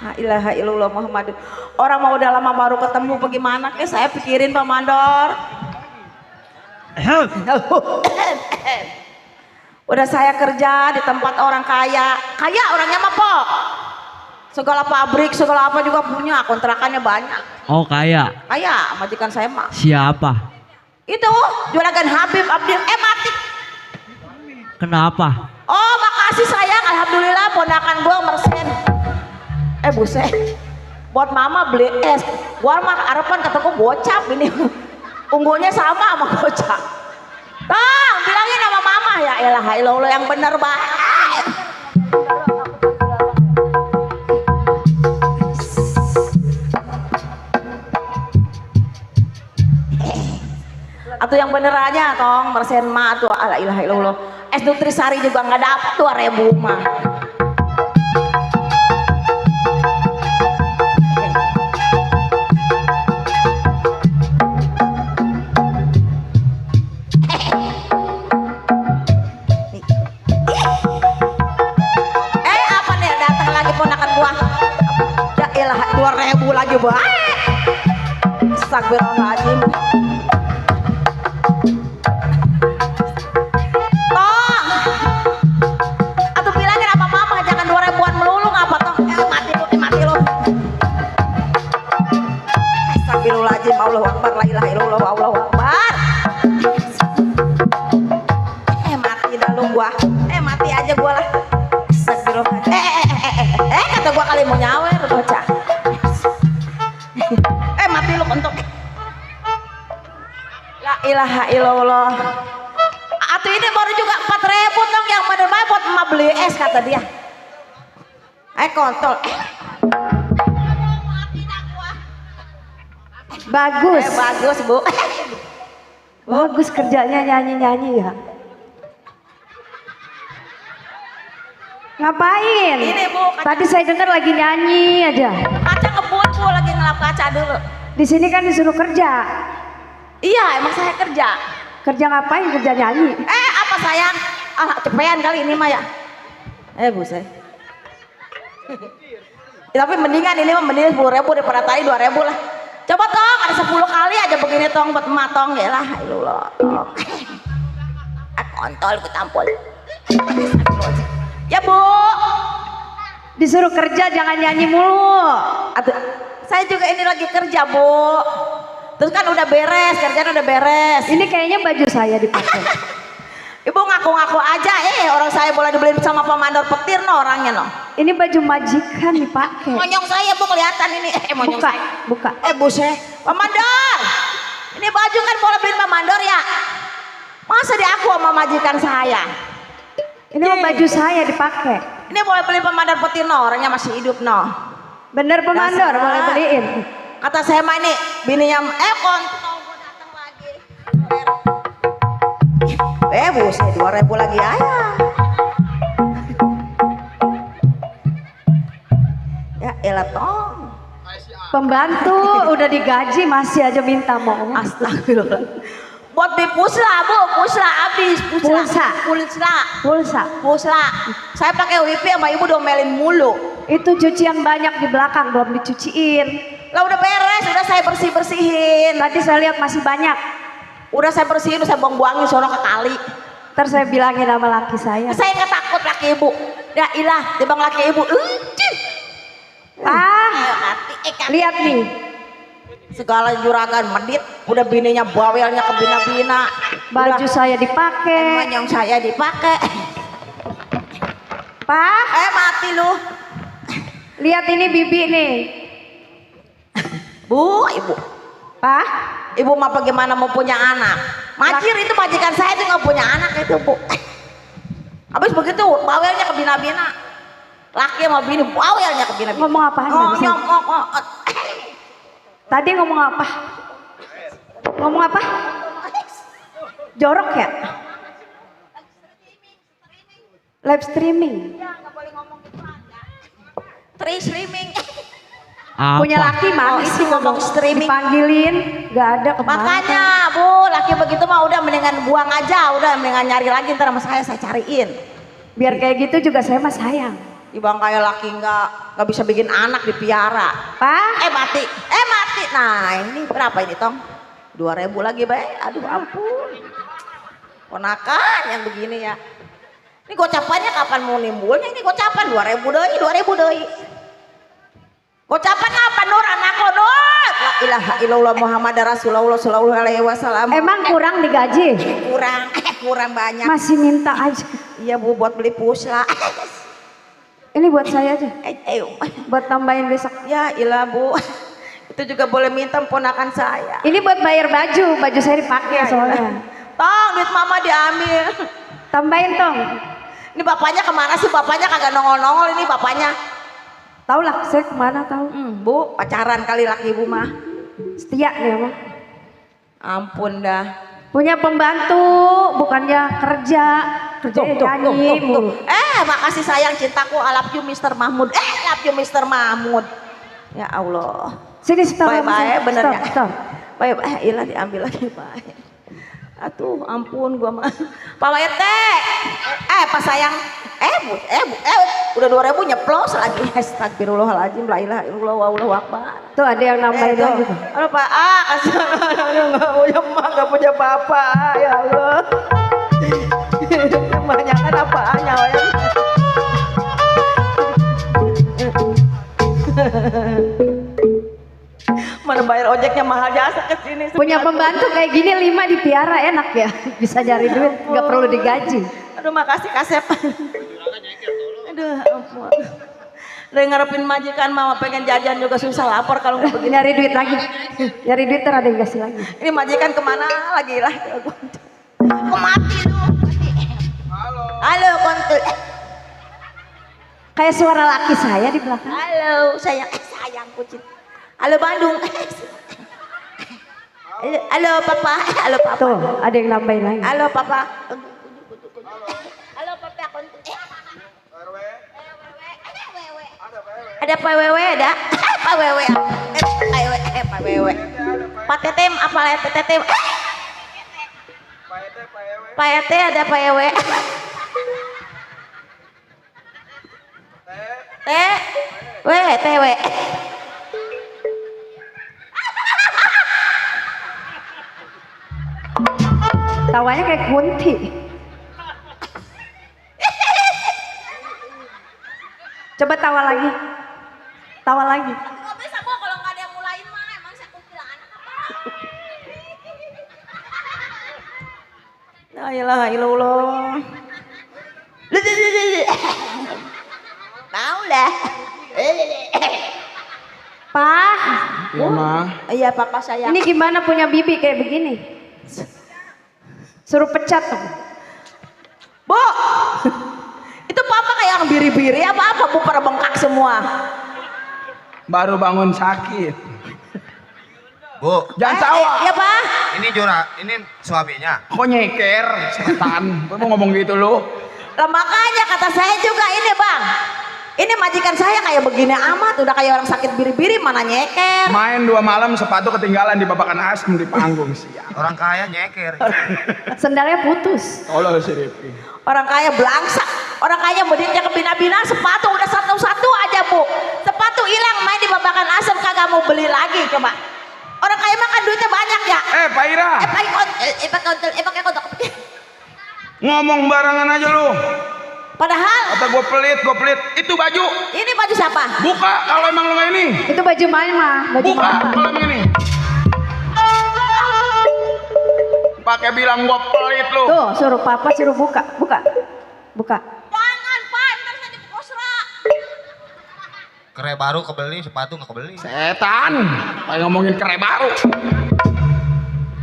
La ilaha illallah Muhammadur. Orang mau udah lama baru ketemu bagaimana ke saya pikirin Pak Mandor. Udah saya kerja di tempat orang kaya. Kaya orangnya mah Pok. Segala pabrik, segala apa juga punya, kontrakannya banyak. Oh kaya. Kaya, majikan saya mah. Siapa? Itu juragan Habib Abdul mati. Kenapa? Oh makasih sayang, alhamdulillah ponakan gua mersen. Buset, buat mama beli es. Gua mah harapan kata gua gocap ini. Unggulnya sama sama gocap. Tong, bilangin sama mama ya elah illallah yang bener banget. Atau yang bener aja tong mersen mah tuh ala ilaha illallah. Es Nutrisari juga nggak dapet 2.000 mah. lagi baik. Astagfirullahaladzim. Tong, atuh bilangin apa mama jangan 2000-an melulu ngapa tong? Mati lu. Astagfirullahaladzim. Allahu Akbar, la ilaha illallah, Allahu Akbar. Mati dah lu gua. Mati aja gua lah. Astagfirullahaladzim. Kata gua kali mau nyawer bocah. Mati lu kentok. La ilaha illallah. Atuh ini baru juga 4.000 dong yang bener-bener buat emak beli es kata dia. Kontol. Bagus. Bagus bu. Bagus kerjanya nyanyi-nyanyi ya. Ngapain? Ini bu. Tadi saya dengar lagi nyanyi aja. Kaca ngebut bu, lagi ngelap kaca dulu. Di sini kan disuruh kerja. Iya emang saya kerja. Kerja ngapain? Kerja nyanyi. Apa sayang? Cepean kali ini mah ya. Bu saya. Tapi mendingan ini mah mending 10.000 daripada tadi 2.000 lah. Coba tong ada 10 kali aja begini tong buat emak tong ya lah. Ilah tong. Kontol ku tampol. Ya bu. Disuruh kerja jangan nyanyi mulu. Aduh, saya juga ini lagi kerja bu. Terus kan udah beres, kerjaan udah beres. Ini kayaknya baju saya dipakai. Ibu ngaku-ngaku aja, orang saya boleh dibeliin sama Pemandor petir no orangnya no. Ini baju majikan dipakai. Monyong saya bu kelihatan ini, monyong buka, saya. buka. Bu saya, Pemandor. Ini baju kan boleh beliin Pemandor ya. Masa di aku sama majikan saya. Ini mah baju saya dipakai. Ini boleh beliin Pemandor petir no, orangnya masih hidup no. Bener Pemandor, Dasar. boleh beliin. Kata saya mah ini bininya kontol gue datang lagi. Bu saya 2.000 lagi aja. Ya elah tong. Pembantu udah digaji masih aja minta mau. Astagfirullah. Buat beli pusla bu, pusla habis. Pusla. Saya pakai wifi sama ibu domelin mulu. Itu cucian banyak di belakang belum dicuciin. Lah udah beres, udah saya bersihin. Tadi saya lihat masih banyak. Udah saya bersihin, udah saya buang-buangin sono ke kali. Ntar saya bilangin sama laki saya. Saya nggak takut laki ibu. Ya ilah, timbang laki ibu. Lihat nih. Segala juragan medit, udah bininya bawelnya ke bina-bina. Baju saya dipakai. Monyong saya dipakai. Pak, Mati lu. lihat ini bibi nih. Bu, ibu. Pak, Ibu mah bagaimana mau punya anak? Majir itu majikan saya itu nggak punya anak itu bu. Habis begitu bawelnya ke bina-bina. Laki sama bini bawelnya ke bina-bina. Ngomong apaan? Tadi ngomong apa? Ngomong apa? Jorok ya? Live streaming. Streaming. Punya laki mana sih ngomong streaming? Dipanggilin, nggak ada kemana. Makanya bu, laki begitu mah udah mendingan buang aja, udah mendingan nyari lagi ntar sama saya cariin. Biar kayak gitu juga saya mah sayang. Ibang kayak laki nggak bisa bikin anak dipiara. Pak, Mati. Nah ini berapa ini tong? 2.000 lagi baik. Aduh ampun. Ponakan yang begini ya. Ini gocapannya kapan mau nimbulnya? Ini gocapan 2.000 deui. Gocapan apa Nur anakku Nur? La ilaha illallah Muhammad Rasulullah sallallahu alaihi wasallam. emang kurang digaji? Kurang banyak. Masih minta aja. Iya bu buat beli pusla. Ini buat saya aja. Ayo. Buat tambahin besok. Ya ilah bu. Itu juga boleh minta ponakan saya. Ini buat bayar baju saya dipakai Ya, soalnya. Tong, duit mama diambil. Tambahin tong. Ini bapaknya kemana sih? Bapaknya kagak nongol-nongol ini bapaknya. Tahu lah saya kemana tahu. Bu, pacaran kali laki ibu mah. Setia nih emang. Ampun dah. Punya pembantu, bukannya kerja nyanyi mulu. Makasih sayang cintaku. I love you Mr. Mahmud. I love you Mr. Mahmud. Ya Allah. Sini stop. Bye-bye bener ya. Stop. Bye-bye. Ilah diambil lagi bye. Atuh ampun gua mah. Pak RT. Pak sayang. udah 2.000 nyeplos lagi. Astagfirullahaladzim, la ilaha illallah, wallahu akbar. Tuh ada yang nambahin lagi tuh. Aduh Pak, kasihan nggak punya emak, nggak punya bapak, ya Allah. Kebanyakan apaannya, ya. Mana bayar ojeknya mahal jasa ke sini. Punya pembantu kayak gini 5 dipiara enak ya. Bisa cari duit, nggak perlu digaji. Aduh makasih Kasep. Aduh ampun. Udah ngarepin majikan mama pengen jajan juga susah lapar kalau nggak begini. Nyari duit lagi. Nyari duit ter ada yang kasih lagi. Ini majikan kemana lagi lah? Aku mati lu. Halo kontul. Kayak suara laki saya di belakang. Halo sayang, sayang kucing. Halo Bandung. Halo papa. Halo papa. Tuh ada yang nambahin lagi. Halo papa. Halo papa kontul. Ada Pak Wewe ada? Pak Wewe. Pak Wewe. Pak Tetem apa ya Tetem? Pak Ete ada Pak Wewe. Tewe. Tawanya kayak kunti. Coba tawa lagi. Tawa lagi. Nggak bisa Bu kalau nggak ada yang mulain mah emang saya kuntilanak apa? La ilaha illallah. Mau lah. Pak, Iya mah. Iya papa saya. ini gimana punya bibi kayak begini? Suruh pecat tuh. Bu, itu papa kayak yang biri-biri apa Bu pada bengkak semua. Baru bangun sakit. Bu, Jangan tawa. Iya Pak. ini ini suaminya. Kok nyeker, setan. Gue mau ngomong gitu lu. Lah makanya kata saya juga ini Bang. Ini majikan saya kayak begini amat, udah kayak orang sakit biri-biri mana nyeker. Main 2 malam sepatu ketinggalan di babakan asem di panggung siang. Orang kaya nyeker. Sendalnya putus. Tolol si Rifki. Orang kaya belangsak. Orang kaya beditnya ke bina-bina, sepatu udah satu-satu aja Bu. Sepatu hilang main di babakan asem kagak mau beli lagi coba. Orang kaya mah kan duitnya banyak ya. Pak Ira. Pakai kontak. Ngomong barangan aja lu. Padahal Kata gue pelit. Itu baju. ini baju siapa? Buka kalau emang lu nggak ini. Itu baju mama. Baju Buka mama. kalau emang ini. Pakai bilang gue pelit lu. Tuh suruh papa suruh buka. Jangan Pak, ntar saya dipokosra. Kere baru kebeli, sepatu nggak kebeli. Setan. Kayak ngomongin kere baru.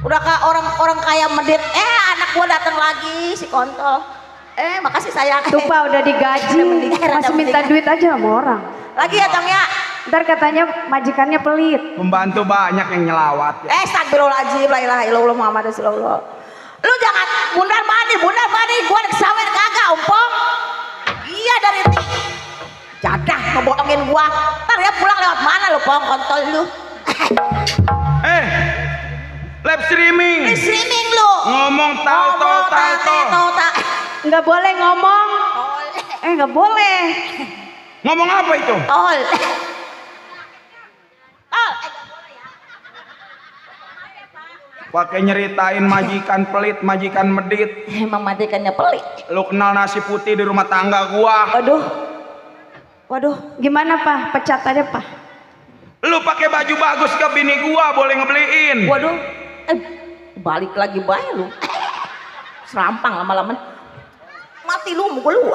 Udah kak orang kaya medit, anak gua datang lagi si kontol. Makasih sayang. Tuh Pak udah digaji. Masih minta duit aja sama orang. Lagi ya Tong ya. Ntar katanya majikannya pelit. Pembantu banyak yang nyelawat. Ya. Astagfirullahaladzim, la ilaha illallah Muhammad Rasulullah. Lu jangan bundar mani, gua kesawer kagak umpong. Iya dari ti. Jadah ngebohongin gua. Ntar ya pulang lewat mana lu pong kontol lu. Live streaming. Ini streaming lu. Ngomong tato. Nggak boleh ngomong. Nggak boleh. Ngomong apa itu? Tol. Pakai nyeritain majikan pelit, majikan medit. Emang majikannya pelit. Lu kenal nasi putih di rumah tangga gua. Waduh. Gimana Pak? Pecat aja Pak. Lu pakai baju bagus ke bini gua boleh ngebeliin. Waduh. Balik lagi bae lu. Serampang lama-lama. Mati lu mukul lu.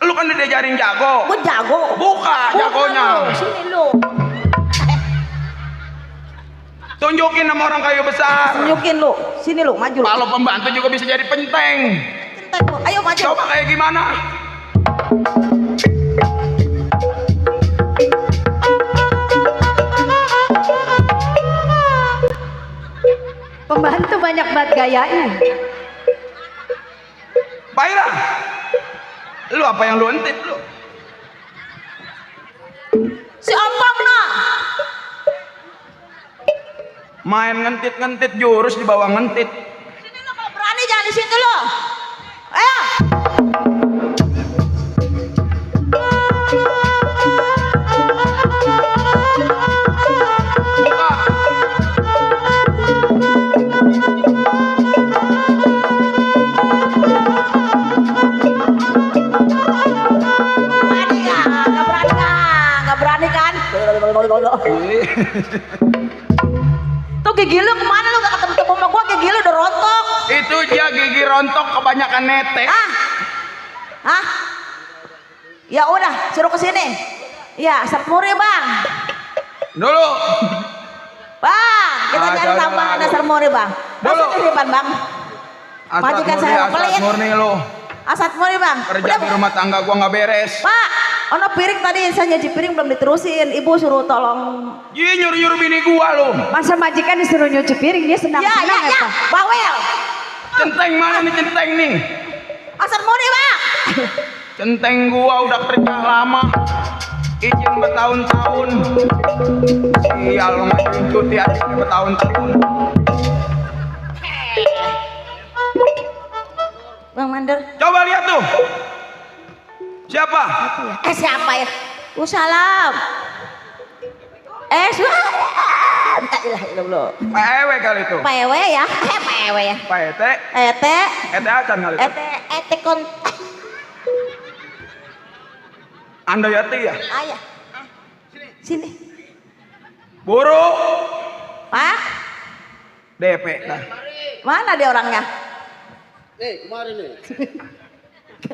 Lu kan udah diajarin jago. Gua jago. Buka jagonya. Sini lu. Tunjukin sama orang kayu besar. Tunjukin lu. Sini lu, maju lu. Kalau pembantu juga bisa jadi penteng. Cinta lu. Ayo maju. Coba kayak gimana? Pembantu banyak banget gayanya. Pak Ira, lu apa yang lu entit lu? Si Ompong nah. Main ngentit jurus di bawah ngentit. Sini lu kalau berani jangan di situ lu. Ayo. Tuh gigi lu kemana lu gak ketemu sama gua, gigi lu udah rontok. Itu dia gigi rontok kebanyakan netek. Hah? Ya udah, suruh ke sini. Ya, sermuri bang. Dulu. Bang, kita cari tambahan sermuri bang. Dulu. Masuk ke depan bang. Majikan saya pelit. Asat murni lo. Asat murni bang. Kerja di rumah tangga gua nggak beres. Pak, ono piring tadi saya nyuci piring belum diterusin. Ibu suruh tolong. Iya nyuruh-nyuruh bini gua lo. Masa majikan disuruh nyuci piring dia senang-senang Ya, apa? bawel. Centeng mana nih centeng nih? Asat murni bang. Centeng gua udah kerja lama. Izin bertahun-tahun. Sial ngajuin cuti aja bertahun-tahun. Bang Mandor. Coba lihat tuh. Siapa? Siapa ya? Salam. Salam. La ilaha illallah. PEW kali itu. PW ya? PW ya. PET. Ete. Ete acan kali itu. Ete kon. Anda yati ya? Ayah. Sini. Buru. Pak. DP. Nah. Mana dia orangnya? Kemarin nih.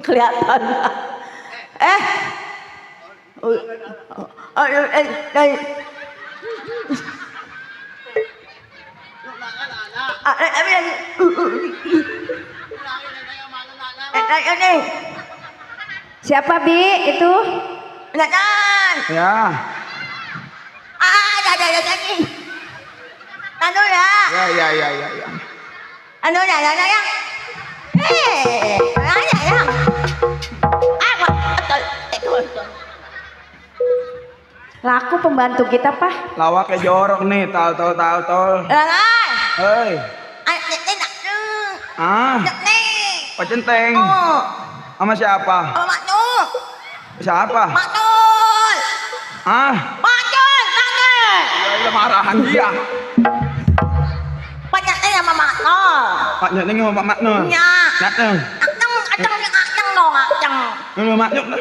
Kelihatan. Siapa Bi itu? Jangan. Ya. Ada lagi. Anu ya. Ya. Anu ya. Ya. Laku pembantu kita Pak. Lawaknya jorok nih, tol. Jangan. Hei. Enak. Ah. Nih. Pak Centeng. Oh. Sama siapa? Maknul. Siapa? Maknul. Ah. Maknul. Ya marahan dia. Banyaknya sama Maknul. Pak Centeng sama Pak Maknul. Ya. Dateng. Aceng dong, aceng. Lu Maknul.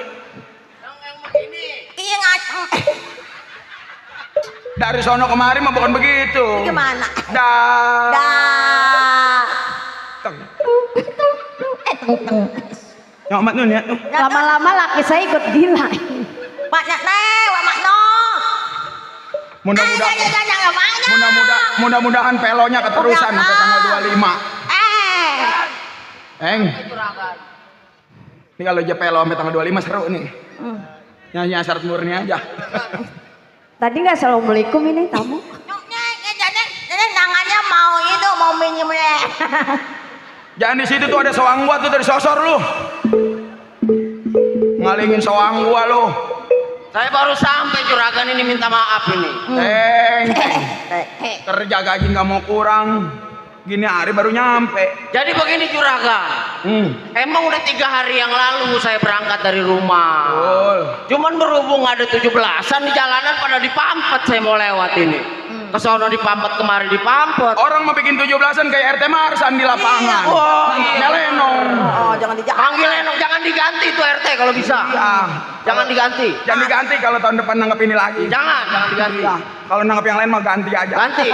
Iya ngaceng. Dari sono kemari mah bukan begitu. Gimana? Dah. Teng. Nyok Maknul ya tuh. Lama-lama laki saya ikut gila. Banyak nih, Wak Maknul. Mudah-mudahan pelonya keterusan sampai tanggal 25. Ini kalau aja pelo sampai tanggal 25 seru nih. Nyanyi asar murni aja. Tadi nggak assalamualaikum ini tamu. Jadi tangannya mau minjem deh. Jangan di situ tuh ada soang gua tuh dari sosor lu. Ngalingin soang gua lu. Saya baru sampai juragan ini minta maaf ini. Kerja gaji nggak mau kurang. Gini hari baru nyampe. Jadi begini juragan. Emang udah 3 hari yang lalu saya berangkat dari rumah. Cuman berhubung ada 17-an di jalanan pada dipampet saya mau lewat ini. Kesono dipampet, kemari dipampet. Orang mau bikin 17-an kayak RT Marsan di lapangan. Iya. Lenong. Jangan diganti. Panggil Lenong, jangan diganti itu RT kalau bisa. Jangan diganti. Jangan diganti kalau tahun depan nanggep ini lagi. Jangan diganti. Kalau nanggep yang lain mah ganti aja. Ganti.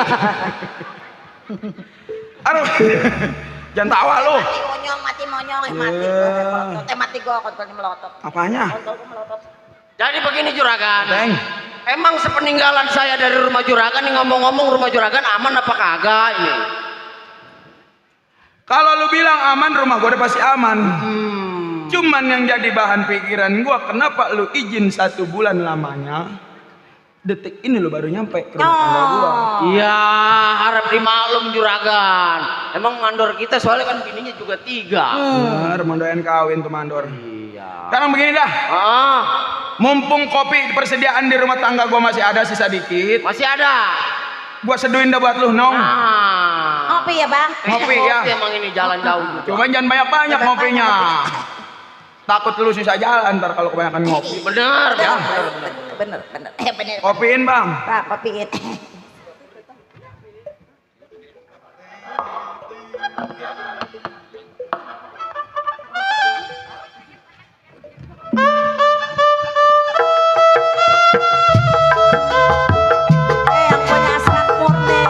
Aduh. Jangan tawa lu. Mati monyong. Mati gua kontrolnya melotot. Apanya? Jadi begini juragan. Deng. Emang sepeninggalan saya dari rumah juragan nih, ngomong-ngomong rumah juragan aman apa kagak ini? Kalau lu bilang aman, rumah gua udah pasti aman. Cuman yang jadi bahan pikiran gua, kenapa lu izin 1 bulan lamanya? Detik ini lu baru nyampe ke rumah tangga gua. Iya, harap dimaklum juragan. Emang mandor kita soalnya kan bininya juga 3. Bener, mau doyan kawin tuh mandor. Iya. Sekarang begini dah. Mumpung kopi persediaan di rumah tangga gua masih ada sisa dikit. Masih ada. Gua seduin dah buat lu, Nong. Ngopi ya bang. Ngopi ya. Emang ini jalan jauh. Cuman jangan banyak-banyak ngopinya. takut lu susah jalan ntar kalau kebanyakan ngopi. Bener, Ya. Bener. Bener. Kopiin bang. Pak, kopiin. Yang punya serat murni.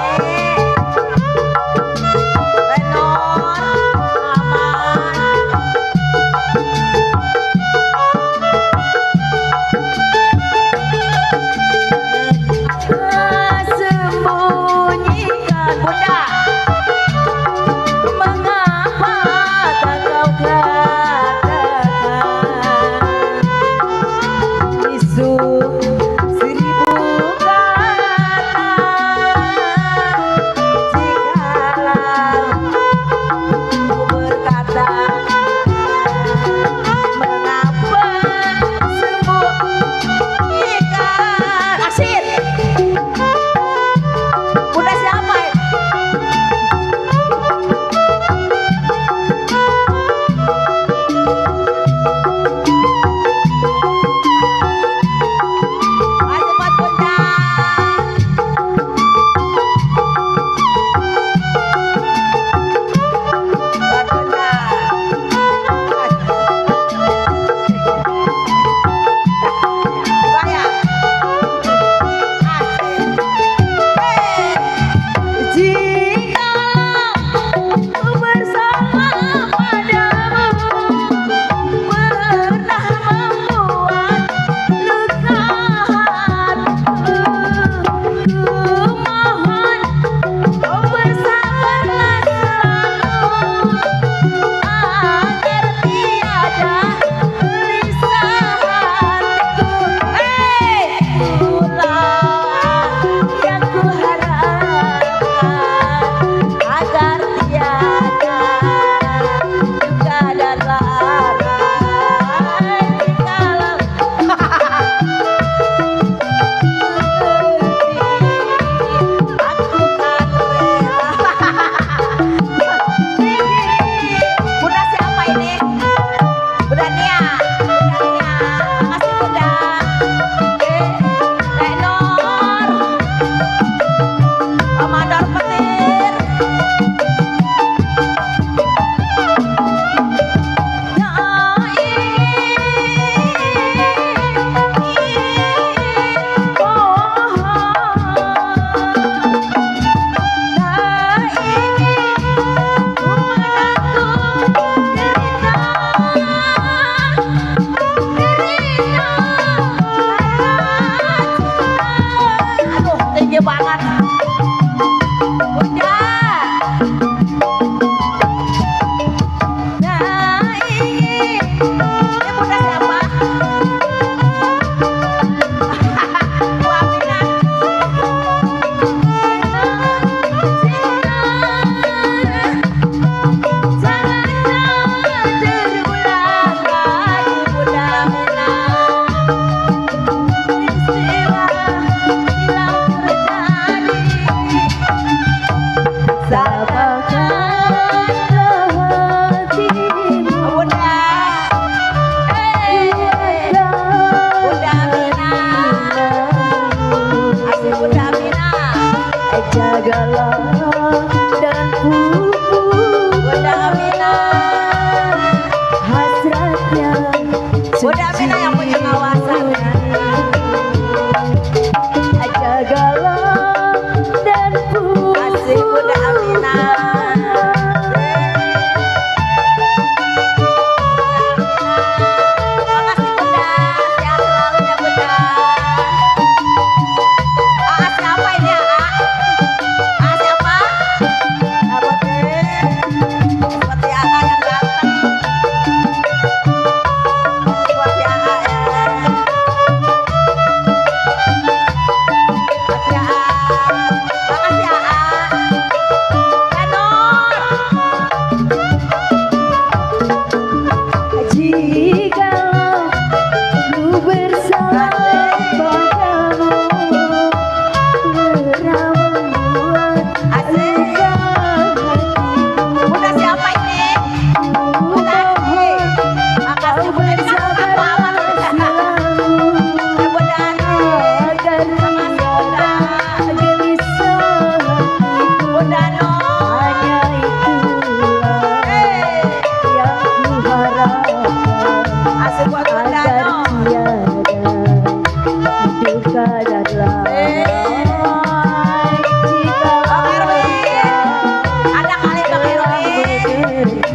Benor, aman.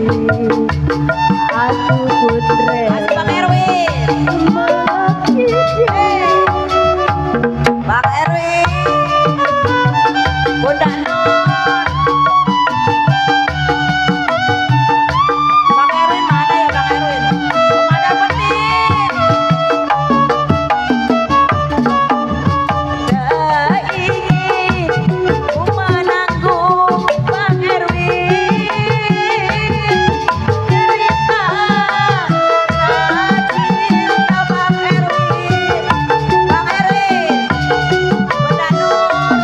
Aku putre Bang Erwin. Bang Erwin. Bunda Nur. Bang Erwin mana ya Bang Erwin? Belum ada penting. Tak ingin ku menanggung Bang Erwin. Cerita cinta Bang Erwin. Bang Erwin. Bunda Nur.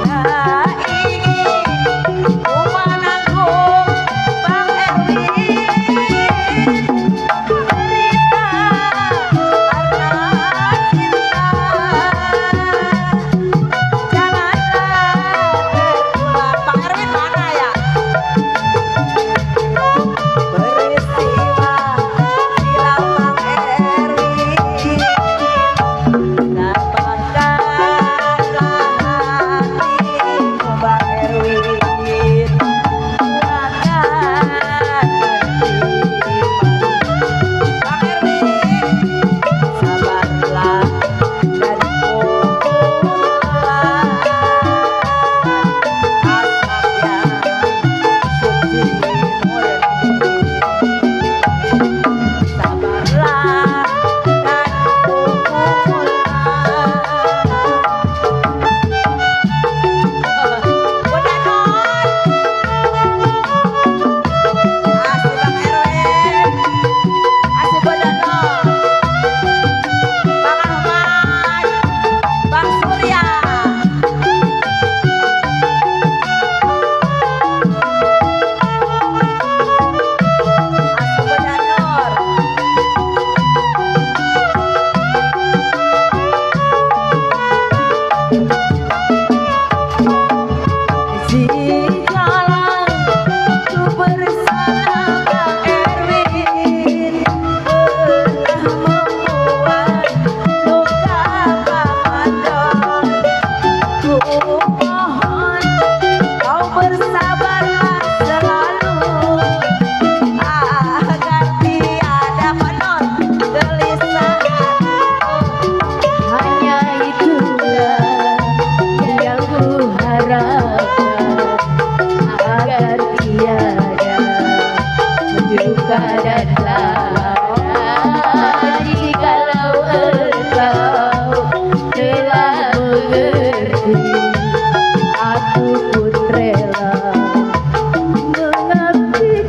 Tak ingin ku menanggung Bang Erwin. Cerita karena cinta. Janganlah terulang. Bang Erwin mana ya? Peristiwa silam Bang Erwin. Dapatkanlah hatimu Bang Erwin. Takkan beriman. Bang Erwin, sabarlah dan kumpullah asap yang suci murni. Sabarlah dan kumpullah. Bunda Nur. Asih Bang Erwin. Asih Bunda Nur. Bang Ahmad. Bang Surya. Asih Bunda Nur. Jikalau ku bersalah Bang Erwin, pernah membuat luka Ramadan, ku mohon kau bersabarlah selalu agar tiada penon gelisah hatiku. hanya itulah yang ku harapkan agar tiada duka dan lara. Jikalau engkau telah mengerti, aku pun rela mengabdi.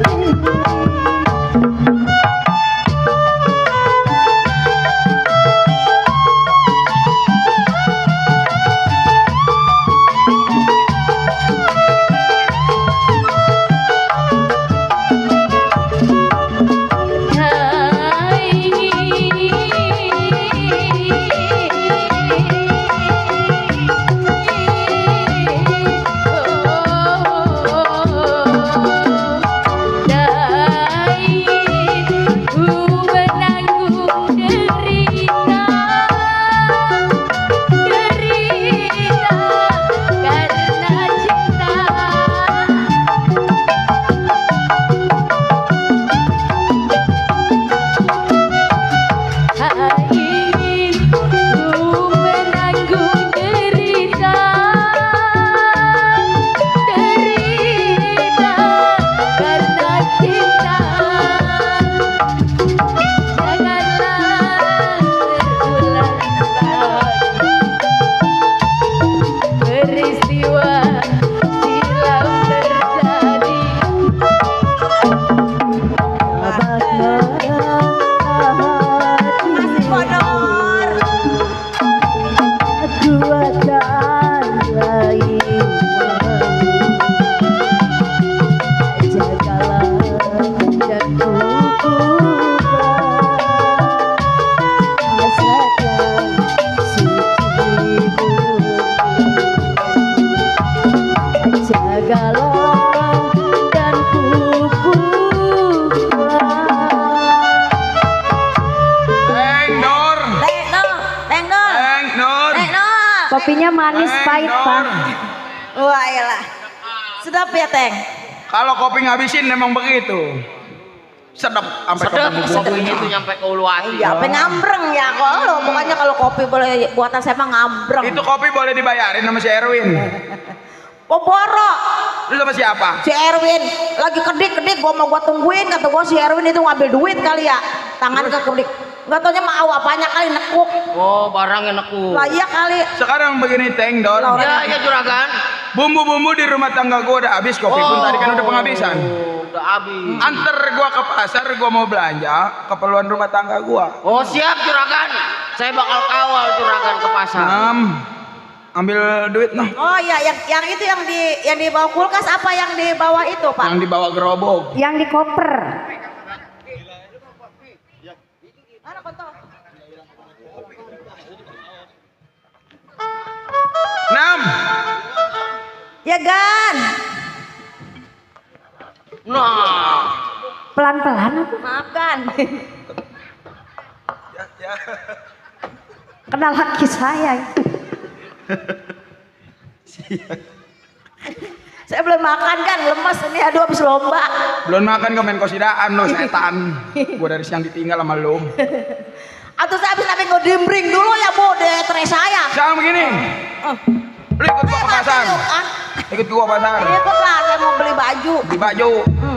Kopinya manis pahit, Pak. Wah, iyalah. Sedap ya, Teng? Kalau kopi ngabisin memang begitu. Sedap sampai ke bumbu Kopinya itu nyampe ke ulu hati. Iya, apa ngambreng ya kalau bukannya kalau kopi boleh buatan saya mah ngambreng. Itu kopi boleh dibayarin sama si Erwin. Poboro. Lu sama siapa? Si Erwin lagi kedik-kedik, gua tungguin, kata gua si Erwin itu ngambil duit kali ya. Tangan ke kedik. Enggak taunya mau apanya kali nekuk. Oh, barangnya nekuk. Lah iya kali. Sekarang begini Teng Don. Ya juragan. Bumbu-bumbu di rumah tangga gua udah habis, kopi pun tadi kan udah penghabisan. Udah habis. Antar gua ke pasar, gua mau belanja keperluan rumah tangga gua. Oh, siap juragan. Saya bakal kawal juragan ke pasar. Ambil duit noh. Oh iya, yang itu yang di bawah kulkas apa yang di bawah itu, Pak? Yang dibawa gerobok. Yang di koper. Mana kontol? 6. Ya Gan. Nah, Pelan-pelan apa? Maaf Gan. Kenal laki saya. Saya belum makan kan, lemas ini, aduh habis lomba. Belum makan kau main kosidaan lo setan. Gua dari siang ditinggal sama lu. Atau saya habis nabi ngodimbring dulu ya Bu, detre saya. Sekarang begini. Lu ikut gua ke pasar. Ikut gua ke pasar. Ikut lah, saya mau beli baju. Beli baju.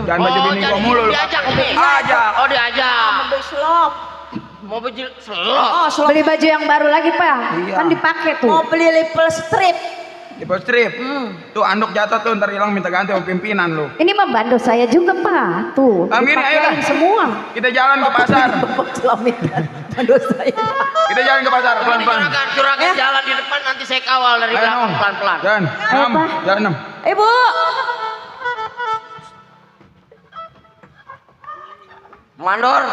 Jangan baju bini gua mulu lu. diajak nih. Ajak. Oh, diajak. Mau beli slop. Mau beli selop. Oh, slop. Beli baju yang baru lagi, Pak. Iya. Kan dipakai tuh. Mau beli lipel strip. Di post strip. Tuh anduk jatuh tuh ntar hilang minta ganti sama pimpinan lu. Ini membantu saya juga, Pak. Tuh. Gini, ayo lah. dipakein semua. Kita jalan ke pasar. Aduh saya. Kita jalan ke pasar pelan-pelan. Juragan jalan di depan, nanti saya kawal dari Ayo, belakang Nom. pelan-pelan. Jalan. Ayo, 6. Pak. Jalan 6. Ibu. Mandor,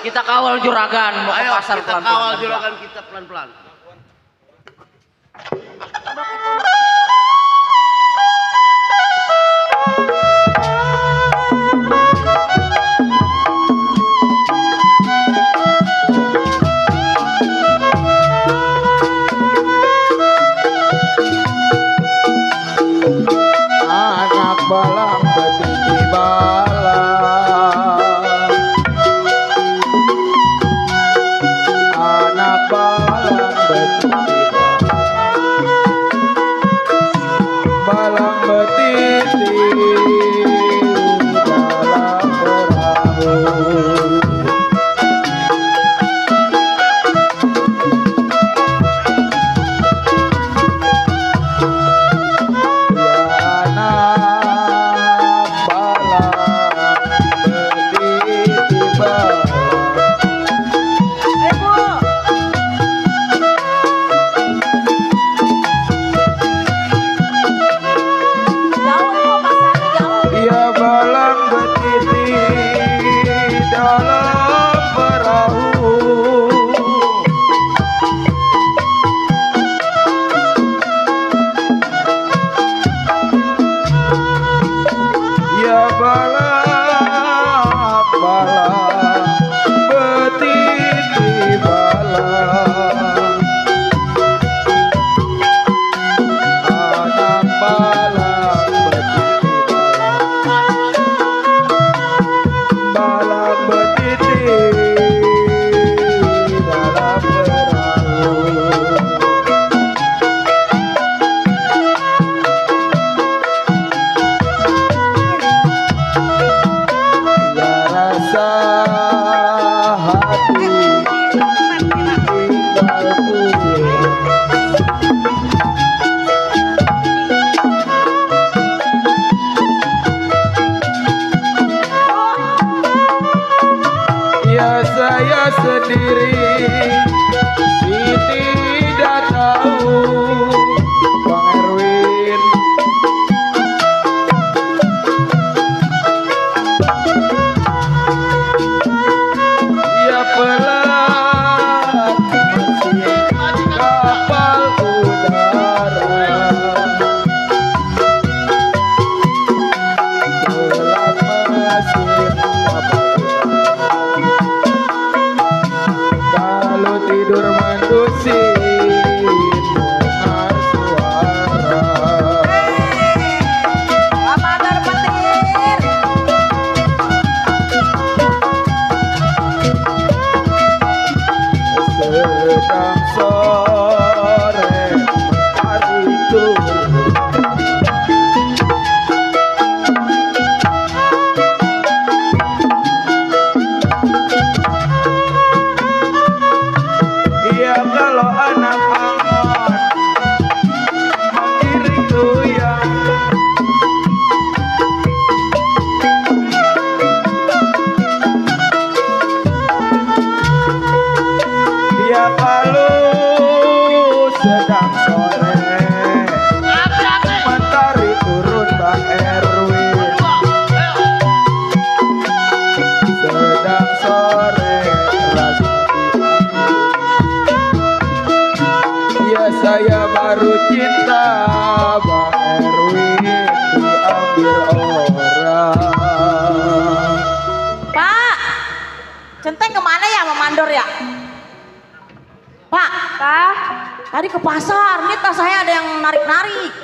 kita kawal juragan mau ke pasar kita pelan-pelan. kawal juragan kita pelan-pelan. Anak balang betiti balang. Anak balang betiti balang. Balang betiti dalam perahu. Dor ya? Pak, tadi ke pasar, nih tas saya ada yang narik-narik.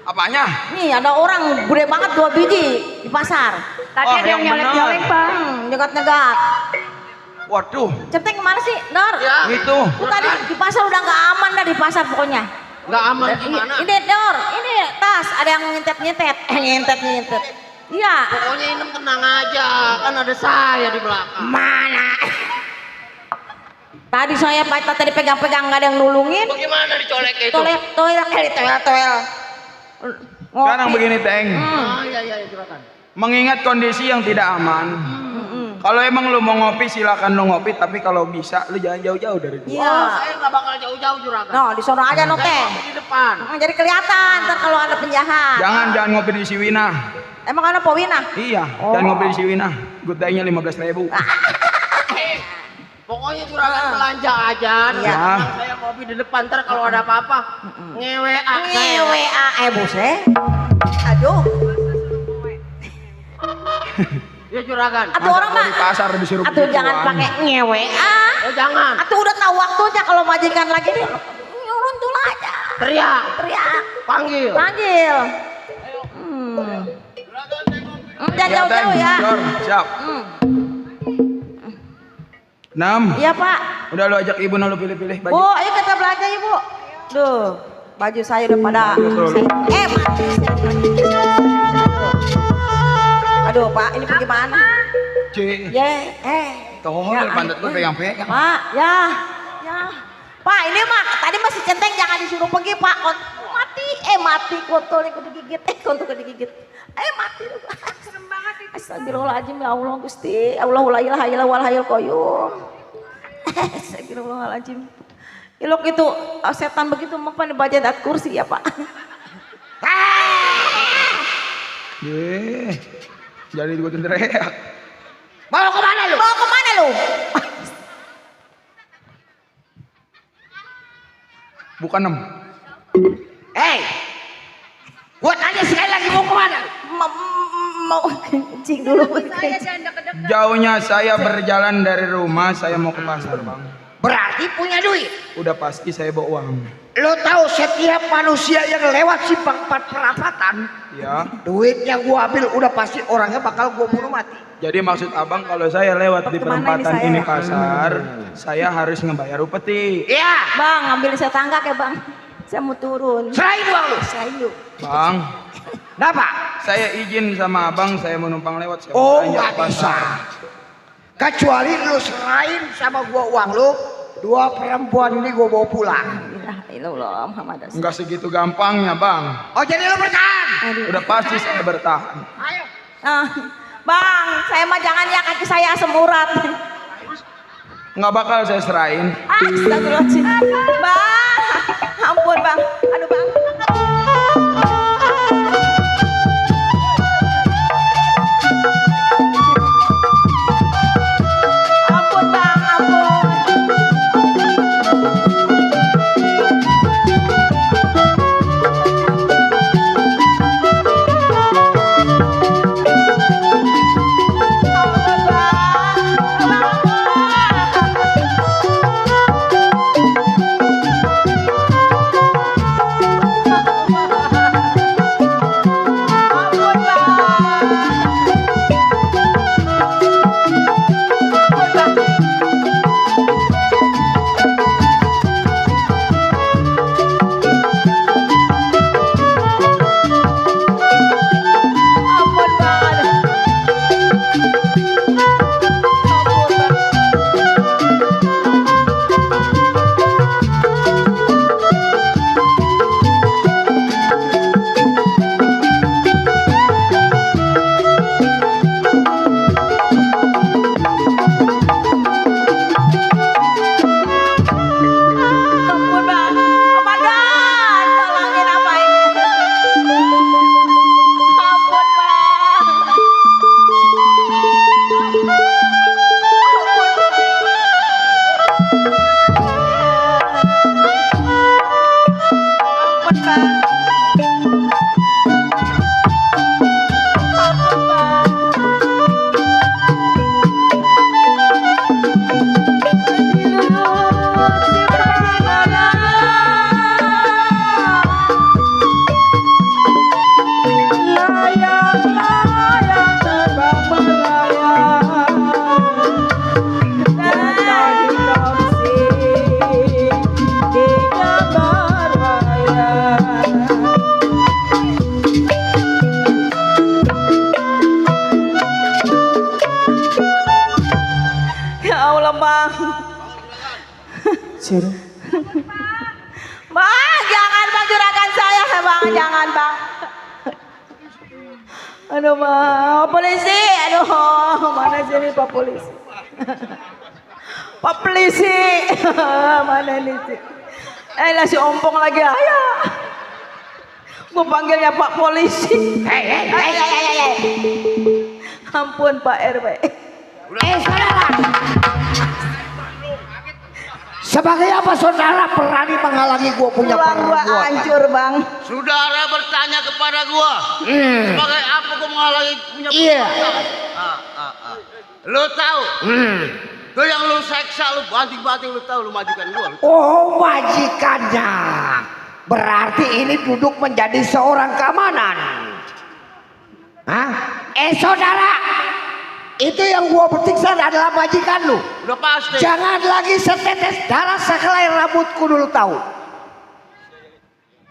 Apanya? Nih ada orang gede banget 2 biji di pasar. Tadi ada yang nyolek-nyolek, Pak. Nyegat-nyegat. Waduh, Centeng kemana sih, Dor? gitu. Tuh tadi di pasar udah nggak aman dah di pasar pokoknya. Nggak aman gimana? Ini Dor, ini tas ada yang nyentet-nyentet. Nyentet-nyentet. Iya. Pokoknya Inem tenang aja, kan ada saya di belakang. Mana? Tadi saya tadi pegang-pegang nggak ada yang nulungin. Bagaimana dicolek itu? Toel. Sekarang begini, Teng. Iya, silakan. Mengingat kondisi yang tidak aman. Kalau emang lu mau ngopi silakan lu ngopi, tapi kalau bisa lu jangan jauh-jauh dari gua. Iya. Saya nggak bakal jauh-jauh juragan. No, di sono aja no Saya teh. ngopi di depan. Jadi kelihatan ntar kalau ada penjahat. Jangan ngopi di Siwina. Emang ada Powina? Iya, jangan ngopi di Siwina. Good day-nya 15.000. Pokoknya juragan belanja aja. Iya. Tenang, saya ngopi di depan. Ntar kalau ada apa-apa, nge-WA saya. WA buset. Aduh. Ya juragan. Atuh orang mah di pasar disuruh atuh begituan. jangan pakai nge-WA. Oh jangan. Atuh udah tahu waktunya kalau majikan lagi nih. Nyuruntul aja. Teriak. Panggil. Jangan Ya, jauh-jauh Teng. ya. Dor, siap. 6. Iya Pak. Udah lu ajak ibu lu pilih-pilih baju. Bu, ayo kita belanja Ibu. Duh, baju saya udah pada. Mati. Aduh Pak, ini pergi mana? C. Ya, Pantat gua pegang-pegang. Pak, ya. Pak, ini mah tadi masih centeng jangan disuruh pergi Pak. Mati kontol ikut digigit. Mati. Serem banget itu. Astagfirullahaladzim ya Allah Gusti. Allahu la ilaha illa huwal hayyul qayyum. Astagfirullahaladzim. Ilok itu setan begitu mau pada baca ayat kursi ya Pak. Jadi gua teriak. Mau kemana lu? Bukan 6. Gua tanya sekali lagi mau kemana? Mau kencing dulu. Jauhnya saya berjalan dari rumah, saya mau ke pasar, Bang. Berarti punya duit. Udah pasti saya bawa uang. Lo tahu setiap manusia yang lewat simpang 4 perapatan, Ya. duitnya gua ambil udah pasti orangnya bakal gua bunuh mati. Jadi maksud abang kalau saya lewat di Kemana perempatan ini ini saya? pasar, saya harus ngebayar upeti. Iya. Bang, ambil saya tangga ya Bang. Saya mau turun. Serahin uang lu. Saya Bang, Kenapa? saya izin sama abang, saya mau numpang lewat. Saya Oh belanja nggak ke pasar. bisa. Kecuali lu serahin sama gua uang lu, 2 perempuan ini gua bawa pulang. Ilah Muhammad Rasul. Enggak segitu gampangnya, Bang. Oh jadi lu bertahan? Udah pasti saya bertahan. Ayo. Bang, saya mah jangan ya kaki saya asam urat. Nggak bakal saya serahin. Astagfirullahaladzim. Bang, ampun Bang. Aduh Bang. Ampun Bang, ampun. Ampun, Bang. bang. Bang, jangan bang juragan saya bang, jangan bang. Aduh bang, polisi, aduh mana sini pak polisi. Pak polisi, mana nih sih? Lah si ompong lagi ayah. Gue panggilnya Pak Polisi. Hei. Ampun Pak RW. Saudara. Sebagai apa saudara berani menghalangi gua punya Tulang gua perbuatan? hancur bang. Saudara bertanya kepada gua, sebagai apa gua menghalangi punya Iya. Lu tahu? Lu yang lu seksa, lu banting-banting, lu tahu, lu majikan gua. Oh, majikannya. Berarti ini duduk menjadi seorang keamanan. Hah? Saudara, itu yang gua periksa adalah majikan lu. Udah pasti. Jangan lagi setetes darah sehelai rambutku dulu tahu.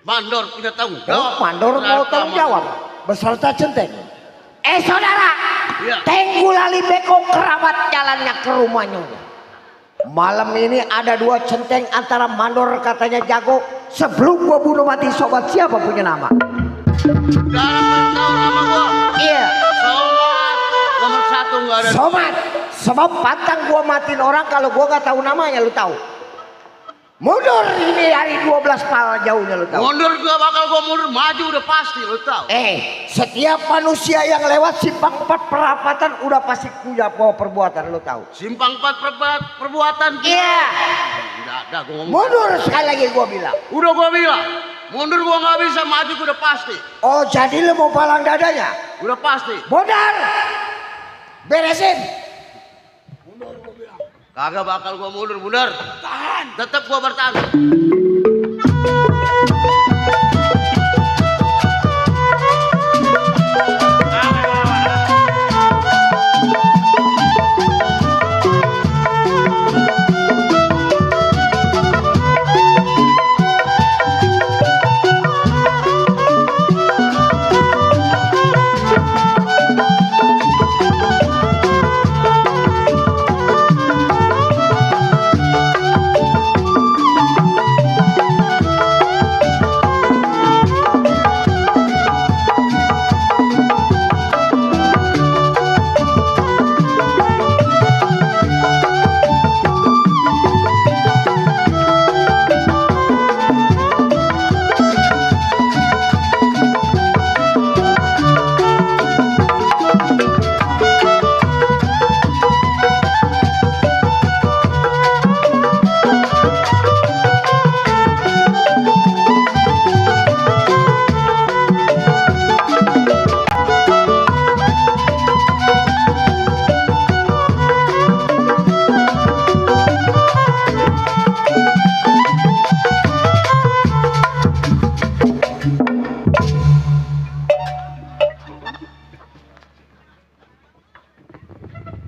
Mandor punya tanggung Oh, jawab. mandor mau tanggung jawab beserta centeng. Saudara, Iya. Tenggulali Beko kerabat jalannya ke rumahnya. Malam ini ada 2 centeng antara mandor katanya jago. Sebelum gua bunuh mati sobat siapa punya nama? Jangan tahu nama gua. Iya. Somat nomor 1 nggak ada. Somat. Sebab pantang gua matiin orang kalau gua gak tahu namanya, lu tahu. Mundur ini dari 12 pal jauhnya, lu tahu. Mundur gua bakal gua mundur, maju udah pasti, lu tahu. Setiap manusia yang lewat simpang 4 perapatan udah pasti punya perbuatan, lu tahu. Simpang 4 perbuatan. Iya. Enggak ada gua ngomong. Mundur sekali lagi gua bilang. Udah gua bilang, mundur gua nggak bisa, maju gua udah pasti. Oh, jadi lu mau palang dadanya? Udah pasti. Modar. Beresin. Kagak bakal gua mundur, mundur. Tahan. Tetap gua bertahan.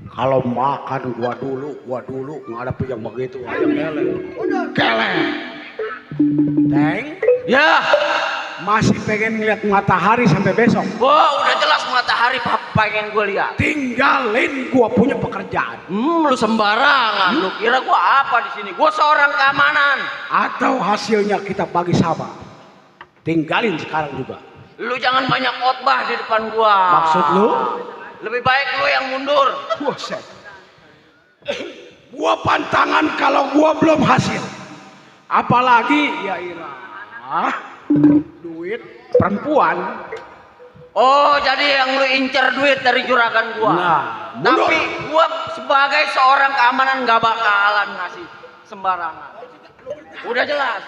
Kalau makan gua dulu ngadep yang begitu aja keleng. Teng, Ya, masih pengen ngeliat matahari sampai besok. gua udah jelas matahari pengen gua lihat. Tinggalin gua punya pekerjaan. Lu sembarangan. Lu kira gua apa di sini? Gua seorang keamanan. Atau hasilnya kita bagi sama. Tinggalin sekarang juga. Lu jangan banyak khotbah di depan gua. Maksud lu? Lebih baik lu yang mundur. Buset. Gua pantangan kalau gua belum hasil. Apalagi ya ilah. Duit perempuan. Oh, jadi yang lu incer duit dari juragan gua. Nah, mundur. Tapi gua sebagai seorang keamanan gak bakalan ngasih sembarangan. Udah jelas.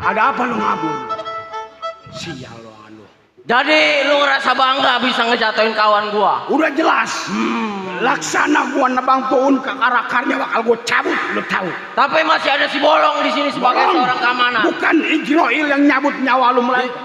Ada apa lu ngabur? Sial lo anu. Jadi lu ngerasa bangga bisa ngejatuhin kawan gua? Udah jelas. Laksana gua nebang pohon ke arakarnya bakal gua cabut, lu tahu. Tapi masih ada si Bolong di sini sebagai Bolong. seorang keamanan. Bukan Ijroil yang nyabut nyawa lu melainkan.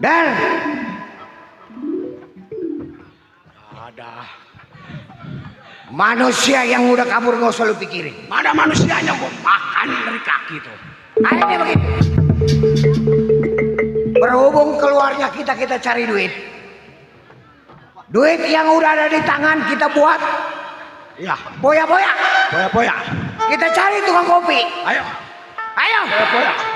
Dan ada manusia yang udah kabur gak usah lu pikirin. Mana manusianya gua makan dari kaki tuh. Akhirnya begitu. Berhubung keluarnya kita cari duit. Duit yang udah ada di tangan kita buat ya boya-boya. Boya-boya. Kita cari tukang kopi. Ayo. Ayo. Boya-boya.